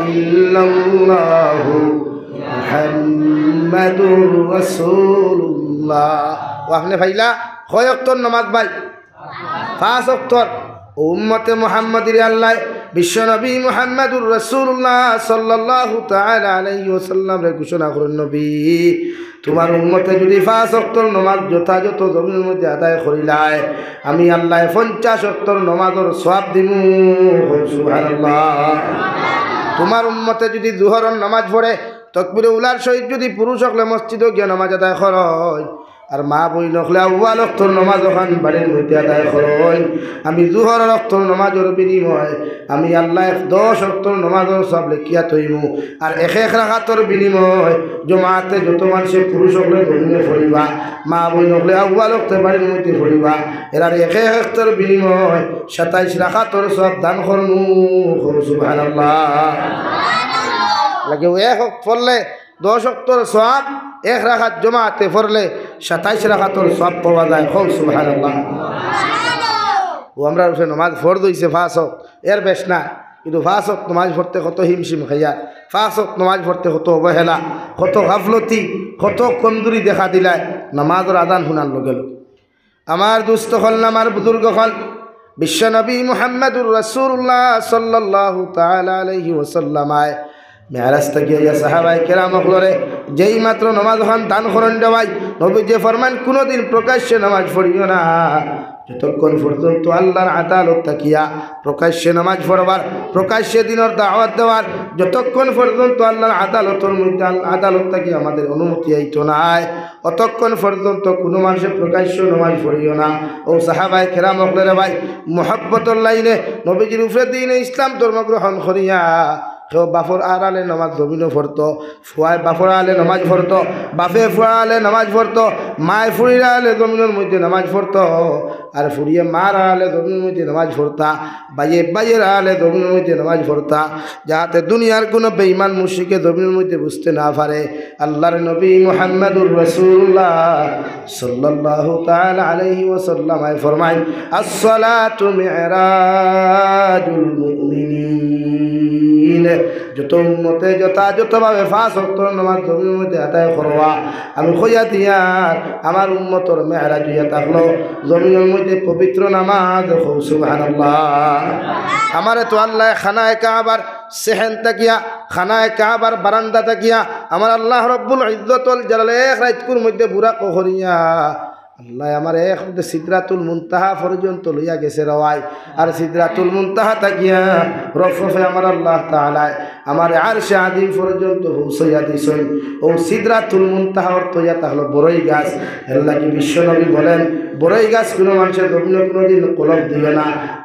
إلا الله، محمد رسول الله। ও আপনে পাইলা কয় ওয়াক্তর নমাজ ভাই? পাঁচ ওয়াক্তর। ও উম্মতে মুহাম্মাদিরে আল্লায় বিশ্বনবী মুহাম্মাদুর রাসূলুল্লাহ সাল্লাল্লাহু তাআলা আলাইহি ওয়াসাল্লামরে ঘোষণা করইন, নবী, তুমার উম্মতে যুদি পাঁচ ওয়াক্তর নমাজ যথাযথ জমিনর মধ্যে আদায় করিলায়, আমি আল্লায় পঞ্চাশ ওয়াক্তর নমাজর সওয়াব দিমু। সুবহানাল্লাহ। তুমার উম্মতে যুদি জোহরর নমাজ পড়ে, তকবিরে উলার সহিত যুদি পুরুষ অকলে মসজিদো গিয়া নমাজ আদায় করইন, আর মা বইন অকলে আউয়াল ওয়াক্তর নমাজ অখান বাড়ির মধ্যে আদায় করইন, আমি জোহর ওয়াক্তর নমাজর বিনিময়ে আমি আল্লায় দশ ওয়াক্তর নমাজর সওয়াব লেখিয়া থইমু। আর এক এক রাকাতর বিনিময়ে জমাতে যত মানষে পুরুষ অকলে জমিনো পড়িবা, মা বইন অকলে আউয়াল ওয়াক্তে বাড়ির মধ্যে পড়িবা, এরার এক এক ওয়াক্তর বিনিময়ে সাতাইশ রাকাতর সওয়াব দান করমু। কও সুবহানাল্লাহ। লাগে ও এক ওয়াক্ত পড়লে দশ ওয়াক্তর সওয়াব, এক রাকাত জমাতে পড়লে সাতাইশ রাকাতর সওয়াব পাওয়া যায়। কও সুবহানাল্লাহ। ও আমরার উপরে নমাজ ফরজ অইছে পাঁচ ওয়াক্ত, এর বেশ না, কিন্তু পাঁচ ওয়াক্ত নমাজ পড়তে কত হিমশিম খাইয়ার, পাঁচ ওয়াক্ত নমাজ পড়তে কত অবহেলা, কত গাফলতি, কত কমজুরি দেখা দিলায় নমাজর আজান হুনার লগে লগে। আমার দোস্ত অকল, আমার বুজুর্গ অকল, বিশ্বনবী মুহাম্মাদুর রাসূলুল্লাহ সাল্লাল্লাহু তাআলা আলাইহি ওয়াসাল্লাম আয় মেরাজ থাকি আইয়া সাহাবায়ে কেরাম অকলরে যেই মাত্র নমাজ অখান দান করইন দেওয়াই, নবীজি ফরমাইন, কুনুদিন প্রকাশ্যে নমাজ পড়িও না, যতক্ষণ পর্যন্ত আল্লাহর আদালত থাকিয়া প্রকাশ্যে নমাজ পড়বার, প্রকাশ্যে দ্বীনর দাওয়াত দেওয়ার, যতক্ষণ পর্যন্ত আল্লাহর আদালতর মধ্যে, আল-, আদালত থাকি আমাদের অনুমতি আইতো নায়, অতক্ষণ পর্যন্ত কুনু মানষে প্রকাশ্য নমাজ পড়িও না। ও সাহাবায়ে কেরাম অকলরে ভাই, মহব্বতর লাইনে নবীজির উপরে দ্বীনে ইসলাম ধর্ম গ্রহণ করিয়া কেউ বাপর আড়ালে নমাজ জমিনো পড়তো, ফুয়ায় বাপর আড়ালে নমাজ পড়তো, বাপে ফুয়ার আড়ালে নমাজ পড়তো, মায় ফুড়ির আড়ালে জমিনর মধ্যে নমাজ পড়তো, আর ফুড়িয়ে মার আড়ালে জমিনর মধ্যে নমাজ পড়তা, ভাইয়ে ভাইয়ের আড়ালে জমিনর মধ্যে নমাজ পড়তা, যাতে দুনিয়ার কুনু বেঈমান মুশরিকে জমিনর মধ্যে বুঝতে না পারে। আল্লাহর নবী মুহাম্মাদুর রাসূলুল্লাহ সাল্লাল্লাহু তাআলা আলাইহি ওয়াসাল্লাম আয় ফরমাইন, "আসসালাতু মিরাজুল মুমিনিন।" যত উম্মতে যথাযথভাবে পাঁচ ওয়াক্ত নামাজ জমিনর মধ্যে আদায় করবা, আমি কইয়া দিয়ার, আমার উম্মতর মেরাজ অইয়া থাকলো, জমিনর মধ্যে পবিত্র নামাজ। কও সুবহানাল্লাহ। আমারে তো আল্লায় খানায়ে কাবার সেহেন থাকিয়া, খানায়ে কাবার বারান্দা থাকিয়া আমার আল্লাহ রব্বুল ইজ্জত ওয়াল জালালে এক রাইতকুর মধ্যে বুরাক করিয়া আল্লায় আমারে এক মধ্যে সিদরাতুল মুনতাহা পর্যন্ত লইয়া গেছে রে ভাই। আর সিদরাতুল মুনতাহা থাকিয়া রফরফে আমার আল্লাহ তাআলায় আমারে আরশে আজিম পর্যন্ত পৌঁছাইয়া দিছইন। অউ সিদরাতুল মুনতাহা অর্থ অইয়া থাকলো বড়ই গাছ। এর লাগি বিশ্বনবী বলেন, বড়ই গাছ কুনু মানষে জমিনো কুনুদিন কলপ দিও না।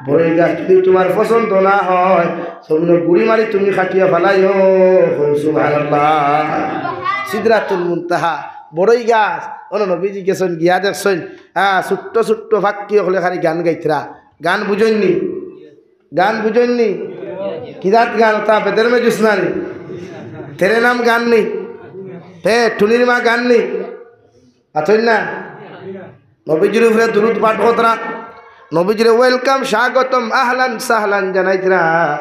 বড়ই গাছ যুদি তুমার পছন্দ না অয়, জমিনো গুড়ি মারি তুমি কাটিয়া ফালাইও। কও সুবহানাল্লাহ। সিদরাতুল মুনতাহা, বড়ই গাছ। অনো নবীজি গেছইন, গিয়া দেখছইন, হ্যাঁ, ছোট্ট ছোট্ট পাখি অকলে খালি গান গাইতরা। গান বুঝইন নি? গান বুঝইন নি? কিজাত গান? অতা বেদের মে জুস না নি? তেরে নাম গান নি? হে, টুনির মা গান নি? আছইন না? নবীজির উপরে দুরুদ পাঠ করতরা, নবীজিরে welcome, স্বাগতম, আহলান সাহলান জানাইতরা।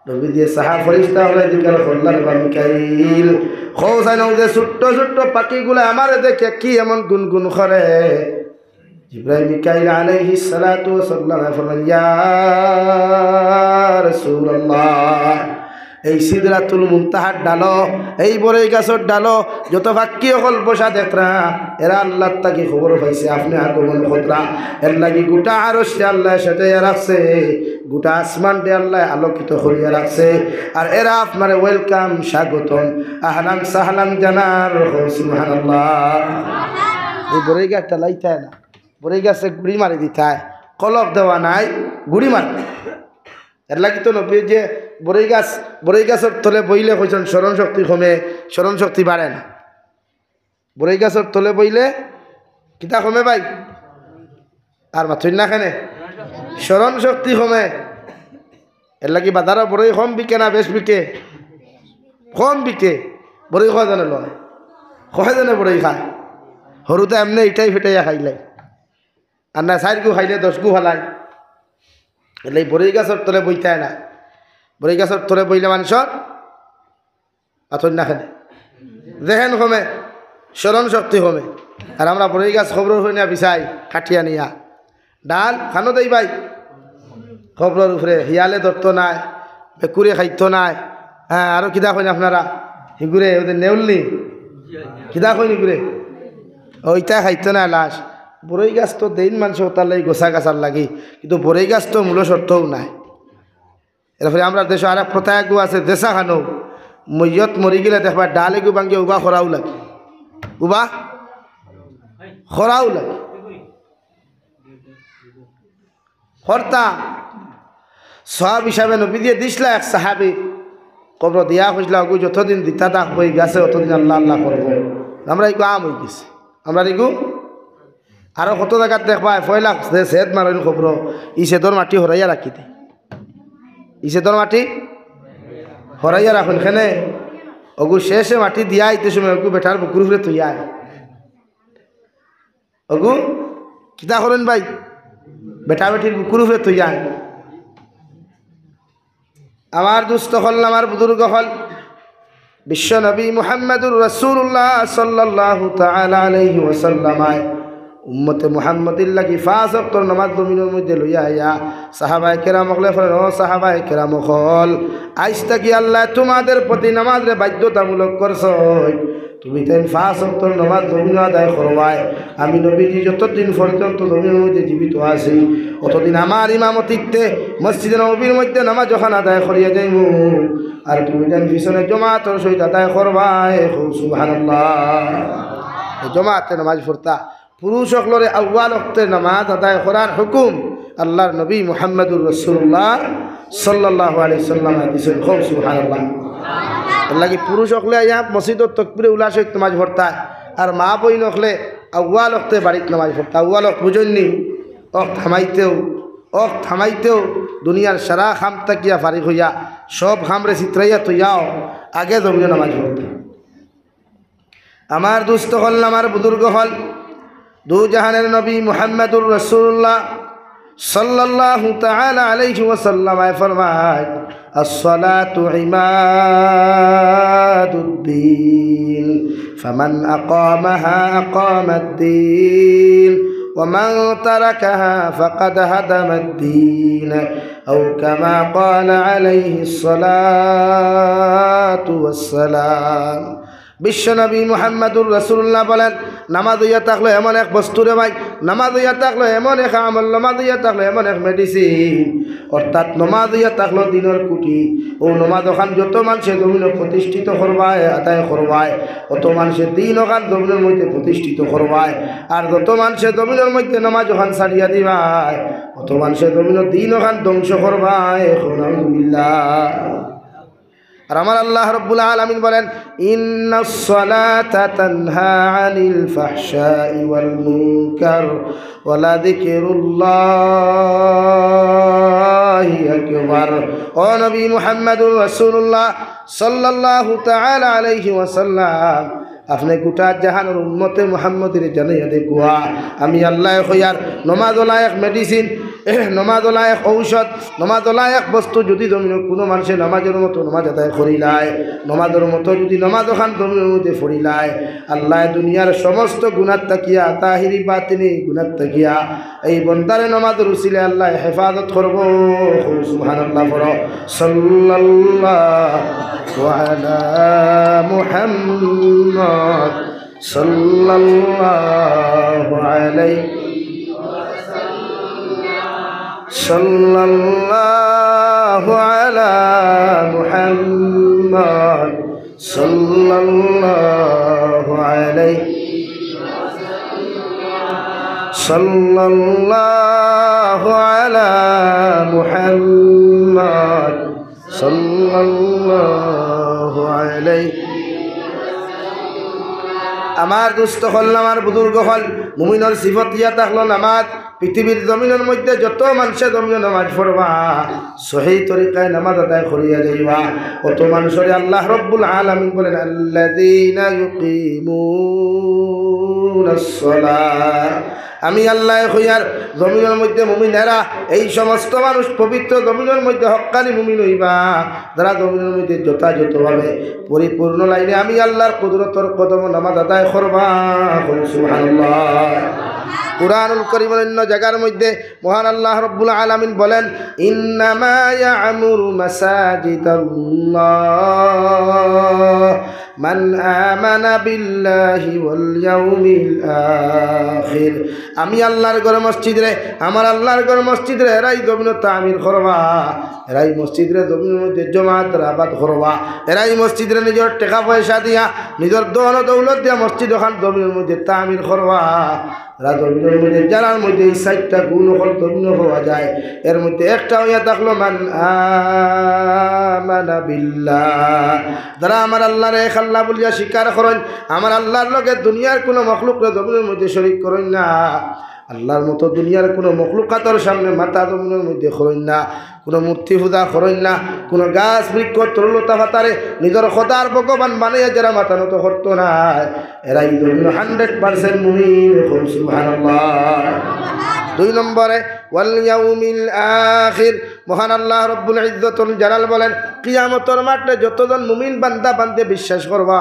নবীজিয়ে চাহা ফিরিস্তা অকলরে জিকার করলা, রে বা মিকাইল, কও চাইন অউ যে ছোট্ট ছোট্ট পাখিগুলা আমারে দেখে কি এমন গুনগুন করে? জিব্রাইল মিকাইল আলাইহিস সালাতু ওয়াস সালামে ফরমাইন, ইয়া রাসূলুল্লাহ, এই সিদরাতুল মুনতাহার ডালো, এই বড়ই গাছর ডালো যত পাখি অকল বসা দেখরা, এরা আল্লাহর থাকি খবর পাইছে আপনে আগমন করতরা। এর লাগি গোটা আরশরে আল্লায় সাজাইয়া রাখছে, গোটা আসমানরে আল্লায় আলোকিত করিয়া রাখছে। আর এরা আপনারে welcome, স্বাগতম, আহলান সাহলান জানার। কও সুবহানাল্লাহ। এই বড়ই গাছটা লাইতায় না, বড়ই গাছে গুড়ি মারি দিতায়, কলপ দেওয়া নাই, গুড়ি মারি। এর লাগি তো নবীয়ে বড়ই গাছ, বড়ই গাছর তলে বইলে কইছইন স্মরণ শক্তি কমে, স্মরণ শক্তি বাড়ে না। বড়ই গাছর তলে বইলে কিতা কমে ভাই? আর মাতইন না কেনে? স্মরণ শক্তি কমে। এর লাগি বাজারো বড়ই কম বিকে না বেশ বিকে? কম বিকে। বড়ই কয়জনে লয়? কয়জনে বড়ই খায়? হুরুতা এমনে ইটাই ফিটাইয়া খাইলায়। আর না, চাইরগু খাইলে দশগু ফালায়। এর লাগি বড়ই গাছর তলে বইতায় না। বড়ই গাছর তলে বইলে মানষর আতর না খেলে জেহেন কমে, স্মরণ শক্তি কমে। আর আমরা বড়ই গাছ কবরর উপরে নিয়া বিছাই, কাটিয়া নিয়া। ডাল খানো দেই ভাই, কবরর উপরে হিয়ালে ধরতো নায়, বেকুরে খাইতো নায়। হ্যাঁ, আরো কিতা কইন আপনারা? হিগুরে, ওদের নেউলনি? কিতা কইন হিগুরে? ওইটা খাইতো নায় লাশ। বড়ই গাছ তো দেইন মানষে অতার লাগি, গোছা গাছার লাগি, কিন্তু বড়ই গাছ তো মূল শর্তও নায়। এরপরে আমরার দেশো আরেক প্রথা এগু আছে, দেশা খানো, মইয়ত মরি গেলে দেখবা ডাল এগু ভাঙ্গিয়া উবা করাও লাগে, উবা করাও লাগে। করতা। সওয়াব হিসাবে নবীজিয়ে দিছলা এক সাহাবী, কবরো দিয়া কইছলা, "ওগু যতদিন দিতা থাকবো ই গাছে, অতদিন আল্লাহ আল্লাহ করবো।" আমরা ইগু আম অইগেছে। আমরা ইগু আরো কত জাগাত দেখবায়, পয়লা যে সেদ মারইন কবরো, ই সেদর মাটি হরাইয়া রাখি দে। ই সেদর মাটি হরাইয়া রাখইন কেনে? ওগু শেষে মাটি দিয়া আইতে সময় ওগু বেটার বুকুর উপরে থইয়া আয়। ওগু কিতা করইন ভাই? বেটা বেটির বুকুর উপরে থইয়া আয়। আমার দুস্ত অকল, আমার বুজুর্গ অকল, বিশ্ব নবী মুহাম্মাদুর রাসূলুল্লাহ সাল্লাল্লাহু তাআলা আলাইহি ওয়াসাল্লাম আয় উম্মতে মুহাম্মদীর লাগি পাঁচ ওয়াক্তর নামাজ জমিনর মধ্যে লইয়া আইয়া সাহাবায়ে কেরাম অকলে ফরমাইন, "ও সাহাবায়ে কেরাম অকল, আইজ থাকি আল্লায় তোমাদের প্রতি নামাজরে বাধ্যতামূলক করছইন।" তুমি তাইন পাঁচ ওয়াক্তর নামাজ জমিনো আদায় করবায়। আমি নবীজি যতদিন পর্যন্ত জমিনর মধ্যে জীবিত আছি, অতদিন আমার ইমামতিতে মসজিদে নববীর মধ্যে নামাজ অখান আদায় করিয়া যাইমু। আর তুমি তাইন পিছনে জমাতর সহিত আদায় করবায়। কও সুবহানাল্লাহ। এই জমাতে নামাজ পড়তা। পুরুষ অকলরে আউয়াল ওয়াক্তে নামাজ আদায় করার হুকুম আল্লাহর নবী মুহাম্মাদুর রাসূলুল্লাহ সাল্লাল্লাহু আলাইহি ওয়াসাল্লাম দিছইন। কও সুবহানাল্লাহ। এর লাগি পুরুষ অকলে আইয়া মসজিদর তকবিরে উলা সহিত নামাজ পড়তা, আর মা বইন অকলে আউয়াল ওয়াক্তে বাড়িত নামাজ পড়তা। আউয়াল ওয়াক্ত বুঝইন নি? ওয়াক্ত হামাইতেউ, ওয়াক্ত হামাইতেউ দুনিয়ার সারা কাম থাকিয়া ফারিগ অইয়া সব কামরে ছিতরাইয়া থইয়াও আগে জমিনো নামাজ পড়তা। আমার দুস্ত অকল, আমার বুজুর্গ অকল, দু জাহানের নবী মুহাম্মাদুর রাসূলুল্লাহ সাল্লাল্লাহু তাআলা আলাইহি ওয়াসাল্লাম আয় ফরমায়, الصلاة عماد الدين، فمن أقامها أقام الدين، ومن تركها فقد هدم الدين، أو كما قال عليه الصلاة والسلام. বিশ্বনবী মুহাম্মাদুর রাসূলুল্লাহ বলেন, নামাজ অইয়া থাকলো এমন এক বস্তু রে ভাই, নামাজ অইয়া থাকলো এমন এক আমল, নামাজ অইয়া থাকলো এমন এক মেডিসিন, অর্থাৎ নামাজ অইয়া থাকলো দিনর খুঁটি। অউ নামাজ অখান যত মানষে জমিনো প্রতিষ্ঠিত করবায়, আদায় করবায়, অত মানষে দিন অখান জমিনর মধ্যে প্রতিষ্ঠিত করবায়। আর যত মানষে জমিনর মধ্যে নামাজ অখান ছাড়িয়া দিবায়, অত মানষে জমিনর দিন অখান ধ্বংস করবায়। নাউজুবিল্লাহ। আর আমার আল্লাহ রব্বুল আলামিন বলেন, إن الصلاة تنهى عن الفحشاء والمنكر ولذكر الله أكبر। ও নবী মুহাম্মাদুর রাসূলুল্লাহ সাল্লাল্লাহু তাআলা আলাইহি ওয়াসাল্লাম, আপনে গোটা জাহানর উম্মতে মুহাম্মদীরে জানাইয়া দেখুয়া, আমি আল্লায় কইয়ার নমাজ অলা এক মেডিসিন, নমাজ অলা এক ঔষধ, নমাজ অলা এক বস্তু। যুদি জমিনর কুনু মানষে নমাজর মতো নমাজ আদায় করিলায়, নমাজর মতো যুদি নমাজ অখান জমিনর মধ্যে পড়িলায়, আল্লায় দুনিয়ার সমস্ত গুনাহ থাকিয়া, জাহিরি বাতিনি গুনাহ থাকিয়া, এই বন্দারে নমাজর উসিলে আল্লায় হেফাজত করবো। সুবহানাল্লাহ পড়ো। সাল্লাল্লাহু আলা মুহাম্মদ, সাল্লাল্লাহু আলাইহি, সাল্লাল্লাহু আলা মুহাম্মদ, সাল্লাল্লাহু আলাইহি, সাল্লাল্লাহু আলা মুহাম্মদ, সাল্লাল্লাহু আলাইহি। আমার দোস্ত অকল, আমার বুজুর্গ অকল, মুমিনর সিফত অইয়া থাকলো নামাজ। পৃথিবীর জমিনর মধ্যে যত মানষে জমিনো নামাজ পড়বা, সহি তরিকায় নামাজ আদায় করিয়া যাইবা, অত মানষরে আল্লাহ রব্বুল আলামিন বলেন, الذين يقيمون الصلاة। আমি আল্লায় কইয়ার, জমিনর মধ্যে মুমিন এরা, এই সমস্ত মানুষ পবিত্র জমিনর মধ্যে হক্কানি মুমিন অইবা, যারা জমিনর মধ্যে যথাযথভাবে পরিপূর্ণ লাইনে আমি আল্লাহর কুদরতর কদমো নামাজ আদায় করবা। কও সুবহানাল্লাহ। কুরআনুল করিমর অন্য জাগার মধ্যে মহান আল্লাহ রব্বুল আলামিন বলেন, إنما يعمر مساجد الله من آمن بالله واليوم الآخر। আমি আল্লাহর ঘর মসজিদরে, আমার আল্লাহর ঘর মসজিদরে এরাই জমিনো তামির করবা, এরাই মসজিদরে জমিনর মধ্যে জমাতরে আবাদ করবা, এরাই মসজিদরে নিজর টেকা পয়সা দিয়া, নিজর ধন দৌলত দিয়া মসজিদ অখান জমিনর মধ্যে তামির করবা। এরা জমিনর মধ্যে, যারার মধ্যে এই চাইরটা গুণ অকল জমিনো পাওয়া যায়, এর মধ্যে একটা অইয়া থাকলো من آمن بالله। যারা আমার আল্লাহরে এক আল্লাহ বুলিয়া স্বীকার করইন, আমার আল্লাহর লগে দুনিয়ার কুনু মখলুকরে জমিনর মধ্যে শরিক করইন না, আল্লাহর মতো দুনিয়ার কুনু মখলুকাতর সামনে মাথা জমিনর মধ্যে করইন না, কুনু মূর্তি পূজা করইন না, কুনু গাছ বৃক্ষ তরুলতা পাতারে নিজর খোদার ভগবান বানাইয়া যারা মাথা নত করতো নায়, এরাই জমিনো hundred percent মুমিন। কও সুবহানাল্লাহ। দুই নম্বরে, واليوم الآخر। মহান আল্লাহ রব্বুল ইজ্জতুল জালাল বলেন, কিয়ামতর মাঠে যতজন মুমিন বান্দা বান্দি বিশ্বাস করবা,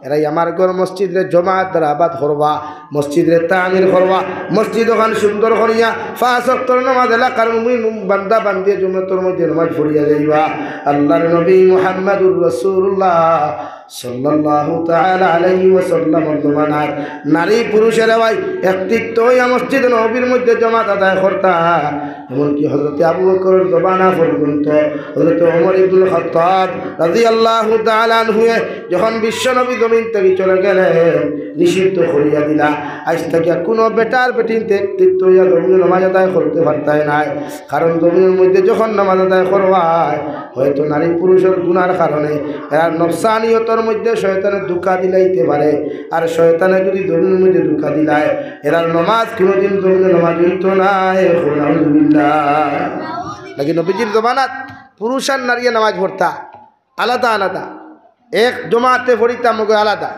এরাই আমার ঘর মসজিদরে জমাতরে আবাদ করবা, মসজিদরে তামির করবা, মসজিদ অখান সুন্দর করিয়া পাঁচ ওয়াক্তর নামাজ এলাকার মুমিন বান্দা বান্দিয়ে জমাতর মধ্যে নামাজ পড়িয়া যাইবা। আল্লাহর নবী মুহাম্মাদুর রাসূলুল্লাহ সাল্লাল্লাহু তাআলা আলাইহি ওয়াসাল্লামর জমানাত নারী পুরুষেরা ভাই একত্রিত অইয়া মসজিদ নববীর মধ্যে জমাত আদায় করতা। এমনকি হযরতে আবু বকরর জমানা পর্যন্ত হযরতে ওমর ইবনুল খাত্তাব রাদিয়াল্লাহু তাআলা আনহুয়ে যখন বিশ্বনবী জমিন থাকি চলে গেলেন, নিষিদ্ধ করিয়া দিলা, আইজ থাকি কুনু বেটার বেটিন্তে একত্রিত অইয়া জমিনো নামাজ আদায় করতে পারতায় নায়। কারণ জমিনর মধ্যে যখন নামাজ আদায় করবায়, হয়তো নারী পুরুষর গুনার কারণে এরার নফসানিয়তর মধ্যে শয়তানে ধোঁকা দিলাইতে পারে। আর শয়তানে যুদি জমিনর মধ্যে ধোঁকা দিলায়, এরার নামাজ কুনুদিন জমিনো নামাজ অইতো নায়। কও নাউজুবিল্লাহ। লেকিন নবীজির জমানাত পুরুষ আর নারীয়ে নামাজ পড়তা আলাদা আলাদা, এক জমাতে পড়িতা মগো আলাদা।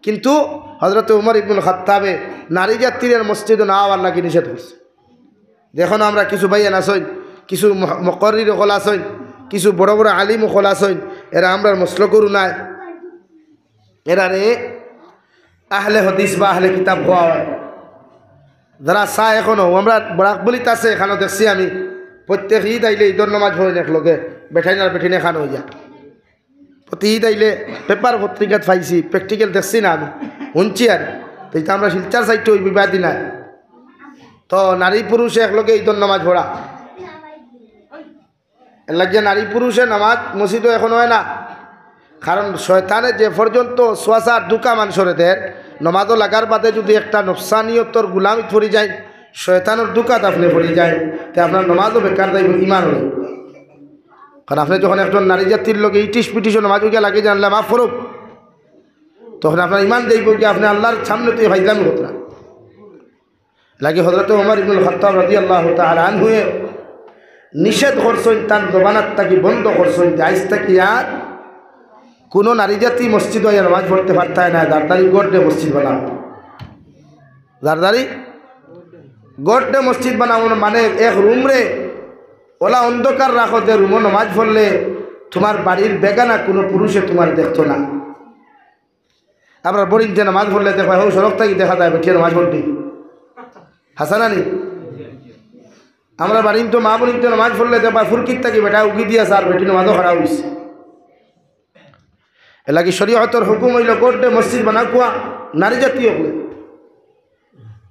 কিন্তু হযরতে ওমর ইবনুল খাত্তাবে নারী জাতিরে মসজিদো না আওয়ার লাগি নিষেধ করছে। দেখো না, আমরা কিছু ভাইয়াইন আছইন, কিছু ম-, মুকাররির অকল আছইন, কিছু বড় বড় আলিম অকল আছইন, এরা আমরার মসলকর নায়, এরারে আহলে হাদিস বা আহলে কিতাব কওয়া অয়। যারা চা এখনো, আমরা বরাকবলিত আছে, এখানো দেখছি আমি, প্রত্যেক ঈদ আইলে ঈদর নামাজ পড়ইন একলগে, বেটাইন আর বেটিন এখানো অইয়া। প্রতি ঈদ আইলে paper পত্রিকাত পাইছি, practical দেখছি না আমি, হুনছি আর। তো ইটা আমরা শিলচর side-ও অউ বিবাদী নায়। তো নারী পুরুষে একলগে ঈদর নামাজ পড়া। এরলাগি নারী পুরুষে নামাজ মসজিদো এখন অয় না। কারণ শয়তানে যে পর্যন্ত ওয়াসওয়াসা আর ধুকা মানষরে দের, নামাজো লাগার বাদে যুদি একটা নফসানিয়তর গুলামিত পড়ি যায়, শয়তানর ধুকাত আপনে পড়ি যায়, তে আপনার নামাজও বেকার যাইবো, ইমানও নাই। কারণ আপনে যখন একজন নারী জাতির লগে ইটিস পিটিসও নামাজো গিয়া লাগি যাইন, "আল্লায় মাফ করউক", তখন আপনার ইমান যাইবো গিয়া, আপনে আল্লার সামনে তো ফাইজলামি করতরা। লাগি হযরত ওমর ইবনুল খাত্তাব রাদিয়াল্লাহু তাআলা আনহুয়ে নিষেধ করছইন, তান জবানাত থাকি বন্ধ করছইন যে আইজ থাকি আর কুনু নারী জাতি মসজিদো আইয়া নামাজ পড়তে পারতায় না, দারদারি গড়দে মসজিদ বানাও। দারদারি গড়দে মসজিদ বানাও মানে এক রুমরে অলা অন্ধকার রাখো যে রুমো নামাজ পড়লে তুমার বাড়ির বেগানা কুনু পুরুষে তুমারে দেখতো না। আমরার বইন যে নামাজ পড়লে দেখবায়, হউ সড়ক থাকি দেখা যায় বেটিয়ে নামাজ পড়ি। হাছা না নি? আমরার বাড়িত তো মা বইন তো নামাজ পড়লে দেখবায়, ফুরকিত থাকি বেটা উকি দিয়া চার, বেটি নামাজো খাড়া অইছে। এরলাগি শরীয়তর হুকুম অইলো গড়দে মসজিদ বানাউক্কা, নারী জাতি অকলে।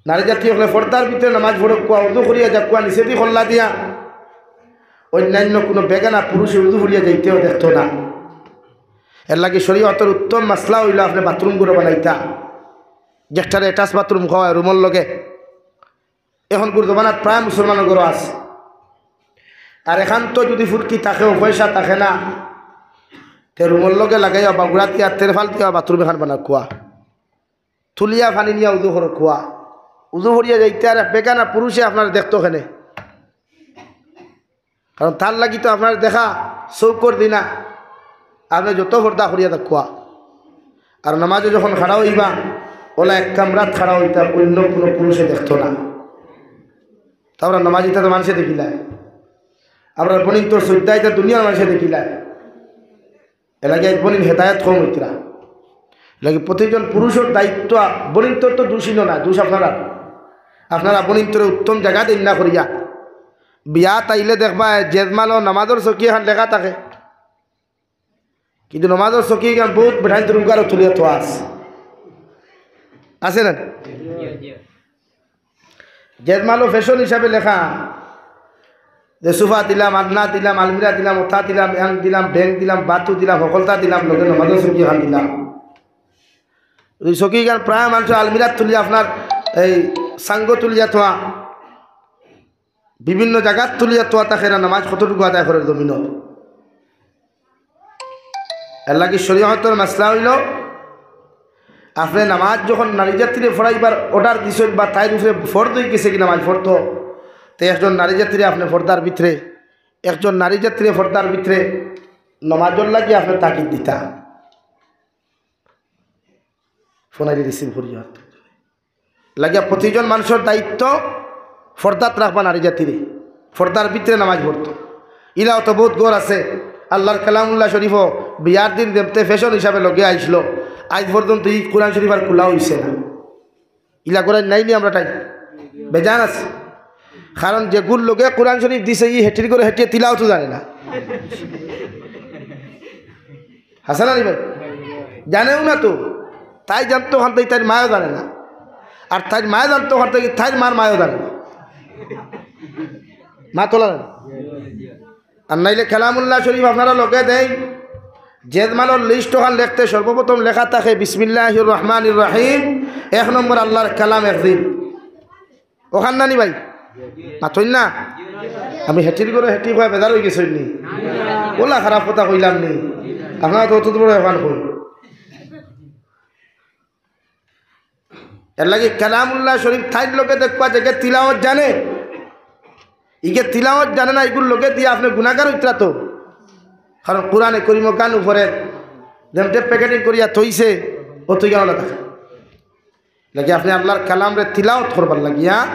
নারী জাতি অকলে পর্দার ভিতরে নামাজ পড়উক্কা, উজু করিয়া যাউক্কা, নিচেদি কল্লা দিয়া অইন্যান্য কুনু বেগানা পুরুষে উজু করিয়া যাইতেও দেখতো না। এরলাগি শরীয়তর উত্তম মাসলা অইলো আপনে বাথরুম ঘরো বানাইতা, যেটারে attach বাথরুম কওয়া অয় রুমর লগে। এখনকুর জমানাত প্রায় মুসলমানর ঘরো আছে। আর এখান তো যুদি ফুরকি থাকে, পয়সা থাকে না, তে রুমর লগে লাগাইয়া বাগুড়া দিয়া তেরফাল দিয়া বাথরুম এখান বানাউক্কা। তুলিয়া পানি নিয়া উজু করউক্কা। উজু করিয়া যাইতে আর এক বেগানা পুরুষে আপনারে দেখতো কেনে? কারণ তার লাগি তো আপনার দেখা চউখর জিনা। আপনে যত পর্দা করিয়া থাকউক্কা। আর নামাজো যখন খাড়া অইবা, অলা এক কামরাত খাড়া অইতা, অইন্য কুনু পুরুষে দেখতো না। তে আমরার নামাজ ইতা তো মানষে দেখিলায়। আমরার বইন তো সইজদা ইতা দুনিয়ার মানষে দেখিলায়। এরলাগি আইজ বইন হেদায়েত কম অইতরা। এরলাগি প্রতিজন পুরুষর দায়িত্ব, বইনতর তো দুষ ইনো না, দুষ আপনারার। আপনারা বইনতরে উত্তম জাগা দেইন না করিয়া। বিয়াত আইলে দেখবায়, জেজমালো নামাজর চকি এখান লেখা থাকে। কিন্তু নামাজর চকি এখান বউত বেটাইন্তর উগারো তুলিয়া থোয়া আছে। আছে না? জেজমালো fashion হিসাবে লেখা যে সোফা দিলাম, আলনা দিলাম, আলমিরা দিলাম, অতা দিলাম, অ্যাং দিলাম, ব্যাং দিলাম, বাতু দিলাম, হকলতা দিলাম, লগে নামাজর চকি এখান দিলাম। অউ চকি এখান প্রায় মানষে আলমিরাত তুলিয়া আপনার এই সাঙ্গো তুলিয়া থোয়া, বিভিন্ন জাগাত তুলিয়া থোয়া থাকে না, নামাজ কতটুকু আদায় করের জমিনো। এরলাগি শরীয়তর মাসলা অইলো, আপনে নামাজ যখন নারী জাতিরে পড়াইবার order দিছইন বা তাইর উপরে ফরজ অইগেছে কি নামাজ পড়তো, তে একজন নারী জাতিরে আপনে পর্দার ভিতরে, একজন নারী জাতিরে পর্দার ভিতরে নামাজর লাগি আপনে তাকিদ দিতা। ফোন আইলে receive করিও। লাগিয়া প্রতিজন মানষর দায়িত্ব পর্দাত রাখবা নারী জাতিরে, পর্দার ভিতরে নামাজ পড়তো। ইলাও তো বউত ঘর আছে, আল্লার কালামুল্লাহ শরীফও বিয়ার দিন যেমতে fashion হিসাবে লগে আইছলো, আইজ পর্যন্ত ই কোরআন শরীফ আর খুলা অইছে না। ইলা ঘর নাই নি আমরার টাইম? বেজান আছে। কারণ যেগুর লগে কোরআন শরীফ দিছে, ই হেটির ঘরো হেটিয়ে তিলাওয়াতও জানে না। হাছা না নি ভাই? জানেও না তো। তাই জানতো অখান থাকি তাইর মায়ও জানে না। আর তাইর মায়ে জানতো অখান থাকি তাইর মার মায়ও জানে না। মাত অলা জানে। আর নাইলে কালামুল্লাহ শরীফ আপনারা লগে দেইন, জেজমালর list অখান লেখতে সর্বপ্রথম লেখা থাকে বিসমিল্লাহির রহমানির রহিম, এক নম্বর আল্লার কালাম একদিন। অখান না নি ভাই? মাতইন না? আমি হেটির ঘরো হেটি কইয়া বেজার অইগেছইন নি? অলা খারাপ কথা কইলাম নি? আপনারা তো অত বড় অখান কই। এরলাগি কালামুল্লাহ শরীফ তাইর লগে দেখবা যেগে তিলাওয়াত জানে, ইগে তিলাওয়াত জানে না, ইগুর লগে দিয়া আপনে গুনাগার অইতরা তো। কারণ কোরআনে করিম অখান উপরে যেমতে packeting করিয়া থইছে, অত ইয়া অলা থাকে। লাগি আপনে আল্লার কালামরে তিলাওয়াত করবার লাগিয়া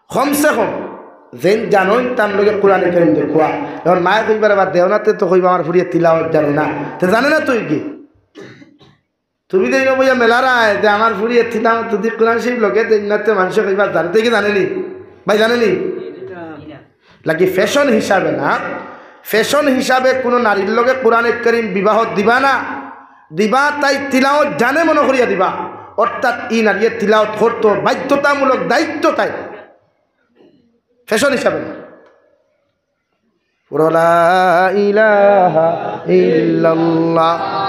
কমসে কম যেইন জানইন তান লগে কোরআনে কারীম দেখুয়া। এখন মায়ে কইবা, "রে বা, দেও না তে তো কইবা আমার ফুড়িয়ে তিলাওয়াত জানে না।" তে জানে না তুই কি? তুমি যে ইনো বইয়া মেলার আয় যে আমার ফুড়িয়ে তিলাওয়াত যদি কোরআন শরীফ লগে দেইন না তে মানষে কইবা জানে, তে কি জানে নি? ভাই জানে নি? লাগি ফ্যাশন হিসাবে না, ফ্যাশন হিসাবে কোনো নারীর লগে কোরআনে কারীম বিবাহ দিবা না, দিবা তাই তিলাওয়াত জানে মনে করিয়া দিবা। অর্থাৎ ই নারীয়ে তিলাওয়াত করতো, বাধ্যতামূলক দায়িত্ব তাই, ফ্যাশন হিসাবে না। পড়ো লা ইলাহা ইল্লাল্লাহ।